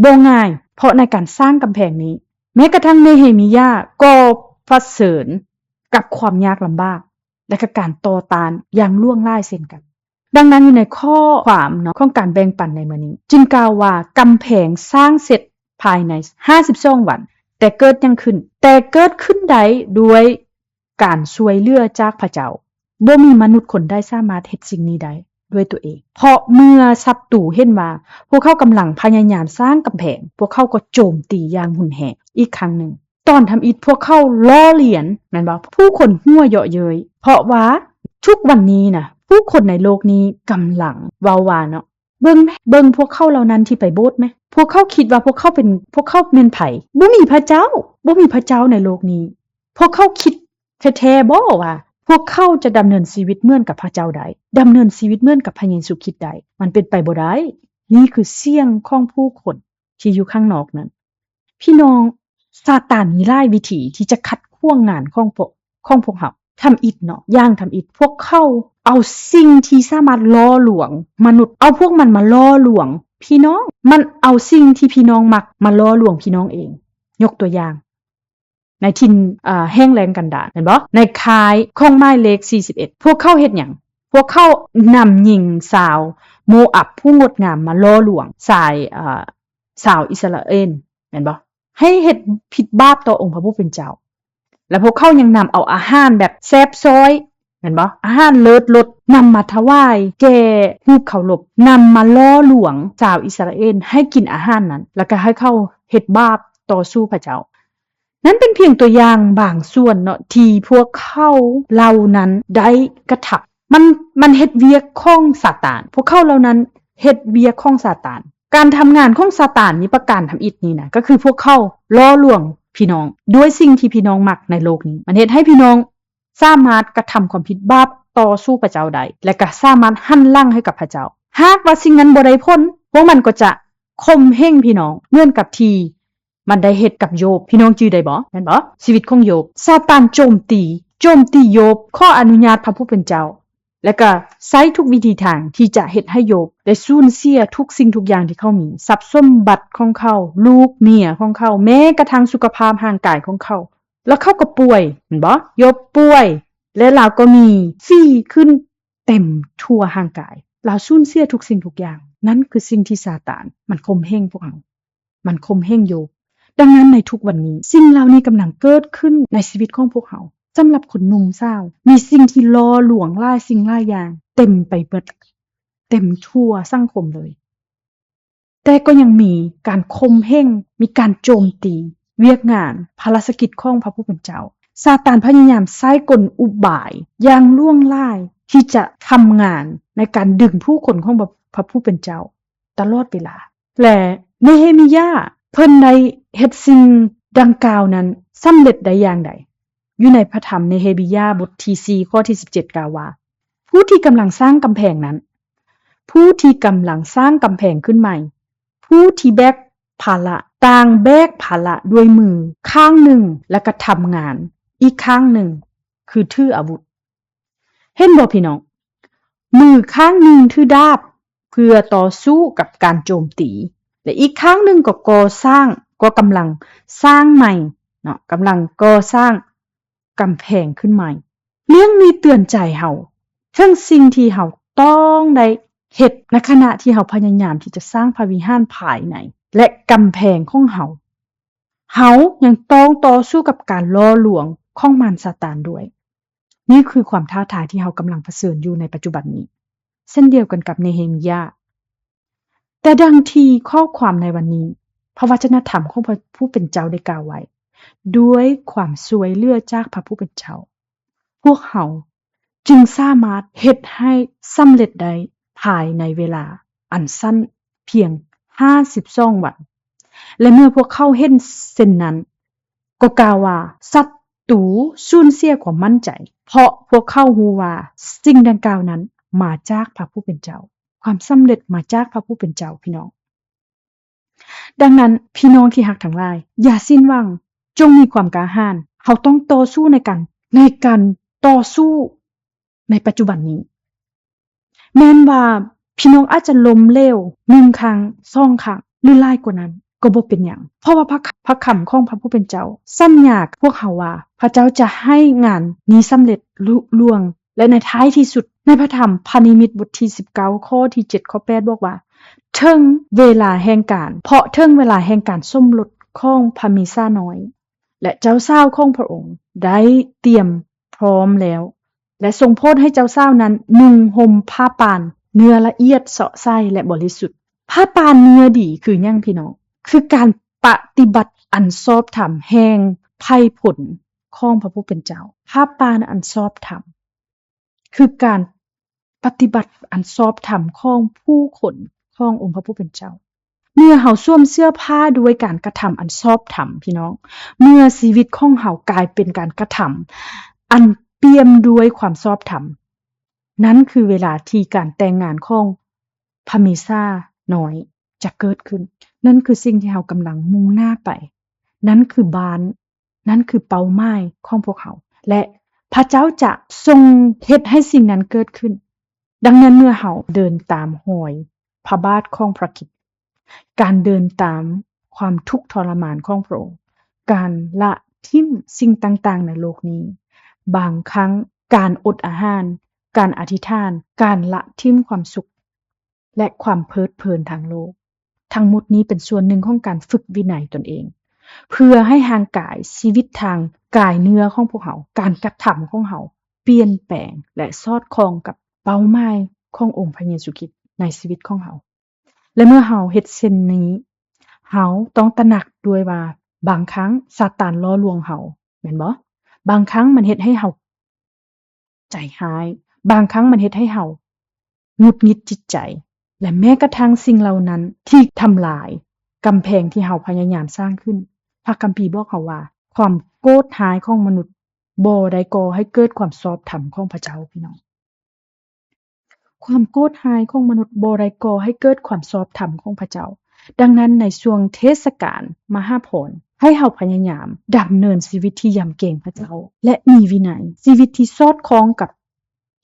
ບໍ່ງ່າຍ, ເພາະໃນການສ້າງກຳແພງນີ້, ແມ້ກະທັ່ງເນເຮມີຢາກໍປະເຊີນກັບຄວາມຍາກລຳບາກ ແລະ ກະການຕໍ່ຕ້ານຢ່າງຫຼວງຫຼາຍເຊັ່ນກັນ. ດັ່ງນັ້ນ, ຢູ່ໃນຂໍ້ຄວາມເນາະ ຂອງການແບ່ງປັນໃນມື້ນີ້, ຈຶ່ງກ່າວວ່າກຳແພງສ້າງເສັດພາຍໃນຫ້າສິບສອງວັນ, ແຕ່ເກີດຫຍັງຂຶ້ນ? ແຕ່ເກີດຂຶ້ນໄດ້ດ້ວຍການຊ່ວຍເຫຼືອຈາກພະເຈົ້າ. ບໍ່ມີມະນຸດຄົນໃດສາມາດເຮັດສິ່ງນີ້ໄດ້. ດ້ວຍຕົວເອງ. ເພາະເມື່ອສັດຕູເຫັນວ່າພວກເຂົາກຳລັງພະຍາຍາມສ້າງກຳແພງ, ພວກເຂົາກໍໂຈມຕີຢ່າງຮຸນແຮງອີກຄັ້ງໜຶ່ງ. ຕອນທຳອິດພວກເຂົາລໍ້ລຽນ ແມ່ນບໍ່? ຜູ້ຄົນຫົວເຍາະເຍີ້ຍ ເພາະວ່າທຸກວັນນີ້ນະ ຜູ້ຄົນໃນໂລກນີ້ກຳລັງເວົ້າວ່າເນາະ, ເບິ່ງແມະ, ເບິ່ງພວກເຂົາເຫຼົ່ານັ້ນທີ່ໄປໂບດແມະ. ພວກເຂົາຄິດວ່າພວກເຂົາເປັນ, ພວກເຂົາແມ່ນໃຜ? ບໍ່ມີພະເຈົ້າ, ບໍ່ມີພະເຈົ້າໃນໂລກນີ້. ພວກເຂົາຄິດແທ້ໆບໍວ່າພວກເຂົາຈະດຳເນີນຊີວິດເໝືອນກັບພະເຈົ້າໄດ້, ດຳເນີນຊີວິດເໝືອນກັບພະເຢຊູຄຣິດໄດ້? ມັນເປັນໄປບໍ່ໄດ້. ນີ້ຄືສຽງຂອງຜູ້ຄົນທີ່ຢູ່ຂ້າງນອກນັ້ນ. ພີ່ນ້ອງ, ຊາຕານມີຫຼາຍວິທີທີ່ຈະຂັດຂວາງງານຂອງພວກ, ຂອງພວກເຮົາ. ທຳອິດເນາະ, ຢ່າງທຳອິດ ພວກເຂົາເອົາສິ່ງທີ່ສາມາດຫຼໍ່ຫຼວງມະນຸດ, ເອົາພວກມັນມາຫຼໍ່ຫຼວງພີ່ນ້ອງ. ມັນເອົາສິ່ງທີ່ພີ່ນ້ອງມັກມາຫຼໍ່ຫຼວງພີ່ນ້ອງເອງ. ຍົກຕົວຢ່າງ, ໃນຖິ່ນ, ເອີ, ແຫ້ງແລ້ງກັນດານ, ແມ່ນບໍ່? ໃນຄ້າຍຂອງໝາຍເລກສີ່ສິບເອັດ ພວກເຂົາເຮັດຫຍັງ? ພວກເຂົານຳຍິງຊາວໂມອັບຜູ້ງົດງາມມາຫຼໍ່ຫຼວງຊາຍ, ເອີ, ຊາວອິດສະຣາເອນ, ແມ່ນບໍ່? ໃຫ້ເຮັດຜິດບາບຕໍ່ອົງພະຜູ້ເປັນເຈົ້າ. ແລະ ພວກເຂົາຍັງນຳເອົາອາຫານແບບແຊບຊ້ອຍ, ແມ່ນບໍ່? ອາຫານເລີດລົດ ນຳມາຖວາຍແກ່ຮູບເຄົາລົບ, ນຳມາຫຼໍ່ຫຼວງຊາວອິດສະຣາເອນໃຫ້ກິນອາຫານນັ້ນ, ແລ້ວກໍໃຫ້ເຂົາເຮັດບາບຕໍ່ສູ້ພະເຈົ້າ. ນັ້ນເປັນພຽງຕົວຢ່າງບາງສ່ວນເນາະ ທີ່ພວກເຂົາເຫຼົ່ານັ້ນໄດ້ກະທຳ. ມັນ, ມັນເຮັດວຽກຂອງຊາຕານ. ພວກເຂົາເຫຼົ່ານັ້ນເຮັດວຽກຂອງຊາຕານ. ການທຳງານຂອງຊາຕານນີ້ ປະການທຳອິດນີ້ນະ, ກໍຄືພວກເຂົາຫຼໍ່ລວງພີ່ນ້ອງດ້ວຍສິ່ງທີ່ພີ່ນ້ອງມັກໃນໂລກນີ້. ມັນເຮັດໃຫ້ພີ່ນ້ອງສາມາດກະທຳຄວາມຜິດບາບຕໍ່ສູ້ພະເຈົ້າໄດ້ ແລະ ກໍສາມາດຫັນຫຼັງໃຫ້ກັບພະເຈົ້າ. ຫາກວ່າສິ່ງນັ້ນບໍ່ໄດ້ຜົນ, ພວກມັນກໍຈະຂົ່ມເຫງພີ່ນ້ອງ ເໝືອນກັບທີ່ ມັນໄດ້ເຮັດກັບໂຢບ. ພີ່ນ້ອງຈື່ໄດ້ບໍ່? ແມ່ນບໍ່? ຊີວິດຂອງໂຢບ, ຊາຕານໂຈມຕີ, ໂຈມຕີໂຢບ, ຂໍອະນຸຍາດພະຜູ້ເປັນເຈົ້າ ແລະ ກໍໃຊ້ທຸກວິທີທາງທີ່ຈະເຮັດໃຫ້ໂຢບໄດ້ສູນເສຍທຸກສິ່ງທຸກຢ່າງທີ່ເຂົາມີ, ຊັບສົມບັດຂອງເຂົາ, ລູກເມຍຂອງເຂົາ, ແມ້ກະທັ່ງສຸຂະພາບຮ່າງກາຍຂອງເຂົາ. ແລ້ວເຂົາກໍປ່ວຍ, ແມ່ນບໍ່? ໂຢບປ່ວຍ ແລະ ລາວກໍມີສີຂຶ້ນເຕັມທົ່ວຮ່າງກາຍ. ລາວສູນເສຍທຸກສິ່ງທຸກຢ່າງ. ນັ້ນຄືສິ່ງທີ່ຊາຕານມັນຂົ່ມເຫງພວກເຮົາ. ມັນຂົ່ມເຫງໂຢບ. ດັ່ງນັ້ນໃນທຸກວັນນີ້ ສິ່ງເຫຼົ່ານີ້ກຳລັງເກີດຂຶ້ນໃນຊີວິດຂອງພວກເຮົາ. ສຳລັບຄົນໜຸ່ມສາວ ມີສິ່ງທີ່ຫຼໍ່ລວງຫຼາຍສິ່ງຫຼາຍຢ່າງເຕັມໄປໝົດ, ເຕັມທົ່ວສັງຄົມເລີຍ. ແຕ່ກໍຍັງມີການຂົ່ມເຫງ, ມີການໂຈມຕີວຽກງານພະລາຊະກິດຂອງພະຜູ້ເປັນເຈົ້າ. ຊາຕານພະຍາຍາມໃຊ້ກົນອຸບາຍຢ່າງຫຼວງຫຼາຍທີ່ຈະທຳງານໃນການດຶງຜູ້ຄົນຂອງພະ, ພະຜູ້ເປັນເຈົ້າ ຕະຫຼອດເວລາ. ແລະ ເນເຮມີຢາເພິ່ນໄດ້ເຮັດສິ່ງດັ່ງກ່າວນັ້ນສຳເລັດໄດ້ຢ່າງໃດ? ຢູ່ໃນພະທຳເນເຮມີຢາບົດທີສີ່ ຂໍ້ທີສິບເຈັດ ກ່າວວ່າ, ຜູ້ທີ່ກຳລັງສ້າງກຳແພງນັ້ນ, ຜູ້ທີ່ກຳລັງສ້າງກຳແພງຂຶ້ນໃໝ່, ຜູ້ທີ່ແບກພາລະ, ຕ່າງແບກພາລະດ້ວຍມືຂ້າງໜຶ່ງ ແລະ ກະທຳງານອີກຂ້າງໜຶ່ງ ຄືຖືອາວຸດ. ເຫັນບໍ່ພີ່ນ້ອງ? ມືຂ້າງໜຶ່ງຖືດາບເພື່ອຕໍ່ສູ້ກັບການໂຈມຕີ ແລະ ອີກຂ້າງໜຶ່ງກໍກໍ່ສ້າງ, ກໍກຳລັງສ້າງໃໝ່ເນາະ, ກຳລັງກໍ່ສ້າງກຳແພງຂຶ້ນໃໝ່. ເລື່ອງນີ້ເຕືອນໃຈເຮົາເຖິງສິ່ງທີ່ເຮົາຕ້ອງໄດ້ເຮັດໃນຂະນະທີ່ເຮົາພະຍາຍາມທີ່ຈະສ້າງພະວິຫານພາຍໃນ ແລະ ກຳແພງຂອງເຮົາ. ເຮົາຍັງຕ້ອງຕໍ່ສູ້ກັບການຫຼໍ່ລວງຂອງມານຊາຕານດ້ວຍ. ນີ້ຄືຄວາມທ້າທາຍທີ່ເຮົາກຳລັງປະເຊີນຢູ່ໃນປັດຈຸບັນນີ້, ເຊັ່ນດຽວກັນກັບເນເຮມີຢາ. ແຕ່ດັ່ງທີ່ຂໍ້ຄວາມໃນວັນນີ້, ພະວະຈະນະທຳຂອງພະຜູ້ເປັນເຈົ້າໄດ້ກ່າວໄວ້, ດ້ວຍຄວາມຊ່ວຍເຫຼືອຈາກພະຜູ້ເປັນເຈົ້າ, ພວກເຮົາຈຶ່ງສາມາດເຮັດໃຫ້ສຳເລັດໄດ້ພາຍໃນເວລາອັນສັ້ນພຽງຫ້າສິບສອງວັນ. ແລະ ເມື່ອພວກເຂົາເຫັນເຊັ່ນນັ້ນ, ກໍກ່າວວ່າສັດຕູສູນເສຍຄວາມໝັ້ນໃຈ, ເພາະພວກເຂົາຮູ້ວ່າສິ່ງດັ່ງກ່າວນັ້ນມາຈາກພະຜູ້ເປັນເຈົ້າ. ຄວາມສຳເລັດມາຈາກພະຜູ້ເປັນເຈົ້າ, ພີ່ນ້ອງ. ດັ່ງນັ້ນ, ພີ່ນ້ອງທີ່ຮັກທັງຫຼາຍ, ຢ່າສິ້ນຫວັງ, ຈົ່ງມີຄວາມກ້າຫານ. ເຮົາຕ້ອງຕໍ່ສູ້ໃນການ, ໃນການຕໍ່ສູ້ໃນປັດຈຸບັນນີ້. ແມ່ນວ່າພີ່ນ້ອງອາດຈະລົ້ມເຫຼວໜຶ່ງຄັ້ງ, ສອງຄັ້ງ ຫຼື ຫຼາຍກວ່ານັ້ນກໍບໍ່ເປັນຫຍັງ, ເພາະວ່າພະ, ພະຄຳຂອງພະຜູ້ເປັນເຈົ້າສັນຍາກັບພວກເຮົາວ່າ ພະເຈົ້າຈະໃຫ້ງານນີ້ສຳເລັດລຸລ່ວງ. ແລະ ໃນທ້າຍທີ່ສຸດ, ໃນພະທຳພະນິມິດບົດທີສິບເກົ້າ ຂໍ້ທີເຈັດ ຂໍ້ແປດ ບອກວ່າ, ເຖິງເວລາແຫ່ງການ, ເພາະເຖິງເວລາແຫ່ງການສົມລົດຂອງພະເມສານ້ອຍ ແລະ ເຈົ້າສາວຂອງພະອົງໄດ້ຕຽມພ້ອມແລ້ວ, ແລະ ຊົງໂປດໃຫ້ເຈົ້າສາວນັ້ນນຸ່ງຫົ່ມຜ້າປ່ານ ເນື້ອລະອຽດເຊາະໃສ່ ແລະ ບໍລິສຸດ. ຜ້າປ່ານເນື້ອດີຄືຫຍັງພີ່ນ້ອງ? ຄືການປະຕິບັດອັນຊອບທຳແຫ່ງໄພຜົນຂອງພະຜູ້ເປັນເຈົ້າ. ຜ້າປ່ານອັນຊອບທຳ ຄືການປະຕິບັດອັນຊອບທຳຂອງຜູ້ຄົນຂອງອົງພະຜູ້ເປັນເຈົ້າ. ເມື່ອເຮົາສວມເສື້ອຜ້າດ້ວຍການກະທຳອັນຊອບທຳ, ພີ່ນ້ອງ, ເມື່ອຊີວິດຂອງເຮົາກາຍເປັນການກະທຳອັນປ່ຽມດ້ວຍຄວາມຊອບທຳ, ນັ້ນຄືເວລາທີ່ການແຕ່ງງານຂອງພະເມຊານ້ອຍຈະເກີດຂຶ້ນ. ນັ້ນຄືສິ່ງທີ່ເຮົາກຳລັງມຸ່ງໜ້າໄປ. ນັ້ນຄືບ້ານ ນັ້ນຄືເປົ້າໝາຍຂອງພວກເຮົາ ແລະ ພະເຈົ້າຈະຊົງເຮັດໃຫ້ສິ່ງນັ້ນເກີດຂຶ້ນ. ດັ່ງນັ້ນ ເມື່ອເຮົາເດີນຕາມຮອຍພະບາດຂອງພຣະຄຣິດ, ການເດີນຕາມຄວາມທຸກທໍລະມານຂອງພຣະອົງ, ການລະຖິ້ມສິ່ງຕ່າງໆໃນໂລກນີ້, ບາງຄັ້ງການອົດອາຫານ, ການອະທິຖານ, ການລະຖິ້ມຄວາມສຸກ ແລະ ຄວາມເພີດເພີນທາງໂລກ, ທັງໝົດນີ້ເປັນສ່ວນໜຶ່ງຂອງການຝຶກວິໄນຕົນເອງ ເພື່ອໃຫ້ຮ່າງກາຍ, ຊີວິດທາງກາຍເນື້ອຂອງພວກເຮົາ, ການກະທຳຂອງເຮົາປ່ຽນແປງ ແລະ ສອດຄ່ອງກັບເປົ້າໝາຍຂອງອົງພະເຢຊູຄຣິດໃນຊີວິດຂອງເຮົາ. ແລະ ເມື່ອເຮົາເຮັດເຊັ່ນນີ້, ເຮົາຕ້ອງຕະໜັກດ້ວຍວ່າ ບາງຄັ້ງຊາຕານຫຼໍ່ລວງເຮົາ, ແມ່ນບໍ່? ບາງຄັ້ງມັນເຮັດໃຫ້ເຮົາ ໃຈຮ້າຍ, ບາງຄັ້ງມັນເຮັດໃຫ້ເຮົາຫງຸດຫງິດຈິດໃຈ ແລະ ແມ້ກະທັ້ງສິ່ງເຫຼົ່ານັ້ນທີ່ທຳລາຍກຳແພງທີ່ເຮົາພະຍາຍາມສ້າງຂຶ້ນ. ພະຄຳພີບອກເຮົາວ່າ ຄວາມໂກດຮ້າຍຂອງມະນຸດບໍ່ໄດ້ກໍ່ໃຫ້ເກີດຄວາມຊອບທຳຂອງພະເຈົ້າ, ພີ່ນ້ອງ. ຄວາມໂກດຮ້າຍຂອງມະນຸດບໍ່ໄດ້ກໍ່ໃຫ້ເກີດຄວາມຊອບທຳຂອງພະເຈົ້າ. ດັ່ງນັ້ນ ໃນຊ່ວງເທດສະການມະຫາພອນ, ໃຫ້ເຮົາພະຍາຍາມດຳເນີນຊີວິດທີ່ຢຳເກງພະເຈົ້າ ແລະ ມີວິໄນ, ຊີວິດທີ່ສອດຄ່ອງກັບ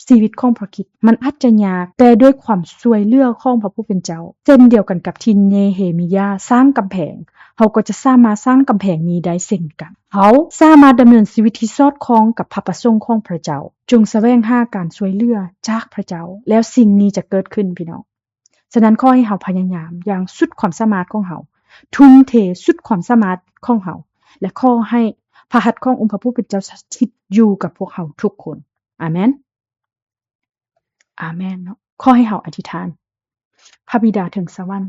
ຊີວິດຂອງພຣະຄຣິດ. ມັນອາດຈະຍາກ, ແຕ່ດ້ວຍຄວາມຊ່ວຍເຫຼືອຂອງພະຜູ້ເປັນເຈົ້າ, ເຊັ່ນດຽວກັນກັບທີ່ເນເຮມີຢາສ້າງກຳແພງ, ເຮົາກໍຈະສາມາດສ້າງກຳແພງນີ້ໄດ້ເຊັ່ນກັນ. ເຮົາສາມາດດຳເນີນຊີວິດທີ່ສອດຄ່ອງກັບພະປະສົງຂອງພຣະເຈົ້າ. ຈົ່ງສະແຫວງຫາການຊ່ວຍເຫຼືອຈາກພຣະເຈົ້າ, ແລ້ວສິ່ງນີ້ຈະເກີດຂຶ້ນ, ພີ່ນ້ອງ. ສະນັ້ນ, ຂໍໃຫ້ເຮົາພະຍາຍາມຢ່າງສຸດຄວາມສາມາດຂອງເຮົາ, ທຸ່ມເທສຸດຄວາມສາມາດຂອງເຮົາ, ແລະ ຂໍໃຫ້ພະຫັດຂອງອົງພະຜູ້ເປັນເຈົ້າສະຖິດຢູ່ກັບພວກເຮົາທຸກຄົນ. ອາເມນ. ອາເມນເນາະ. ຂໍໃຫ້ເຮົາອະທິຖານ. ພະບິດາເທິງສະຫວັນ,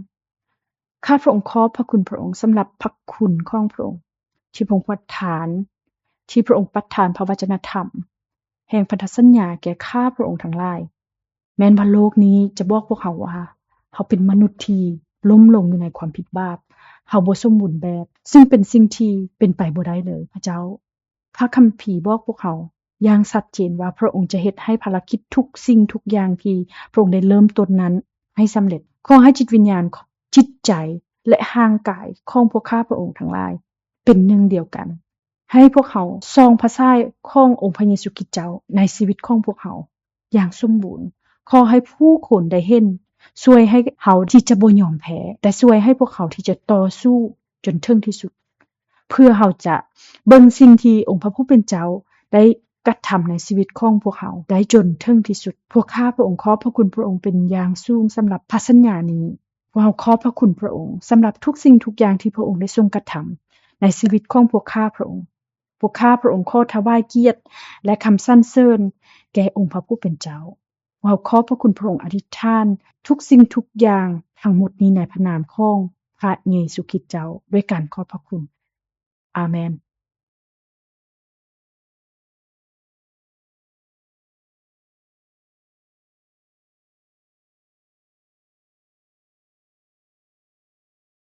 ຂ້າພະອົງຂອບພະຄຸນພະອົງສຳລັບພະຄຸນຂອງພະອົງ ທີ່ພະອົງປະທານ, ທີ່ພະອົງປະທານພະວະຈະນະທຳແຫ່ງພັນທະສັນຍາແກ່ຂ້າພະອົງທັງຫຼາຍ. ແມ່ນວ່າໂລກນີ້ຈະບອກພວກເຮົາວ່າ ເຮົາເປັນມະນຸດທີ່ລົ້ມລົງຢູ່ໃນຄວາມຜິດບາບ, ເຮົາບໍ່ສົມບູນແບບ, ຊຶ່ງເປັນສິ່ງທີ່ເປັນໄປບໍ່ໄດ້ເລີຍ, ພະເຈົ້າ. ພະຄຳພີບອກພວກເຮົາຢ່າງຊັດເຈນວ່າ ພະອົງຈະເຮັດໃຫ້ພາລະກິດທຸກສິ່ງທຸກຢ່າງທີ່ພະອົງໄດ້ເລີ່ມຕົ້ນນັ້ນໃຫ້ສຳເລັດ. ຂໍໃຫ້ຈິດວິນຍານ, ຈິດໃຈ ແລະ ຮ່າງກາຍຂອງພວກຂ້າພະອົງທັງຫຼາຍເປັນໜຶ່ງດຽວກັນ. ໃຫ້ພວກເຮົາສ່ອງພະສາຍຂອງອົງພະເຢຊູຄຣິດເຈົ້າໃນຊີວິດຂອງພວກເຮົາຢ່າງສົມບູນ. ຂໍໃຫ້ຜູ້ຄົນໄດ້ເຫັນ, ຊ່ວຍໃຫ້ເຮົາທີ່ຈະບໍ່ຍອມແພ້, ແຕ່ຊ່ວຍໃຫ້ພວກເຮົາທີ່ຈະຕໍ່ສູ້ ຈົນເຖິງທີ່ສຸດ, ເພື່ອເຮົາຈະເບິ່ງສິ່ງທີ່ອົງພະຜູ້ເປັນເຈົ້າໄດ້ກະທຳໃນຊີວິດຂອງພວກເຮົາໄດ້ຈົນເຖິງທີ່ສຸດ. ພວກຂ້າພະອົງຂອບພະຄຸນພະອົງເປັນຢ່າງສູງສຳລັບພະສັນຍານີ້. ພວກເຮົາຂອບພະຄຸນພະອົງສຳລັບທຸກສິ່ງທຸກຢ່າງທີ່ພະອົງໄດ້ຊົງກະທຳໃນຊີວິດຂອງພວກຂ້າພະອົງ. ພວກຂ້າພະອົງຂໍຖວາຍກຽດ ແລະ ຄຳສັນເສີນແກ່ອົງພະຜູ້ເປັນເຈົ້າ. ເຮົາຂອບພະຄຸນພະອົງ, ອະທິຖານທຸກສິ່ງທຸກຢ່າງທັງໝົດນີ້ໃນພະນາມຂອງພະເຢຊູຄຣິດເຈົ້າ ດ້ວຍການຂອບພະຄຸນ. ອາເມນ.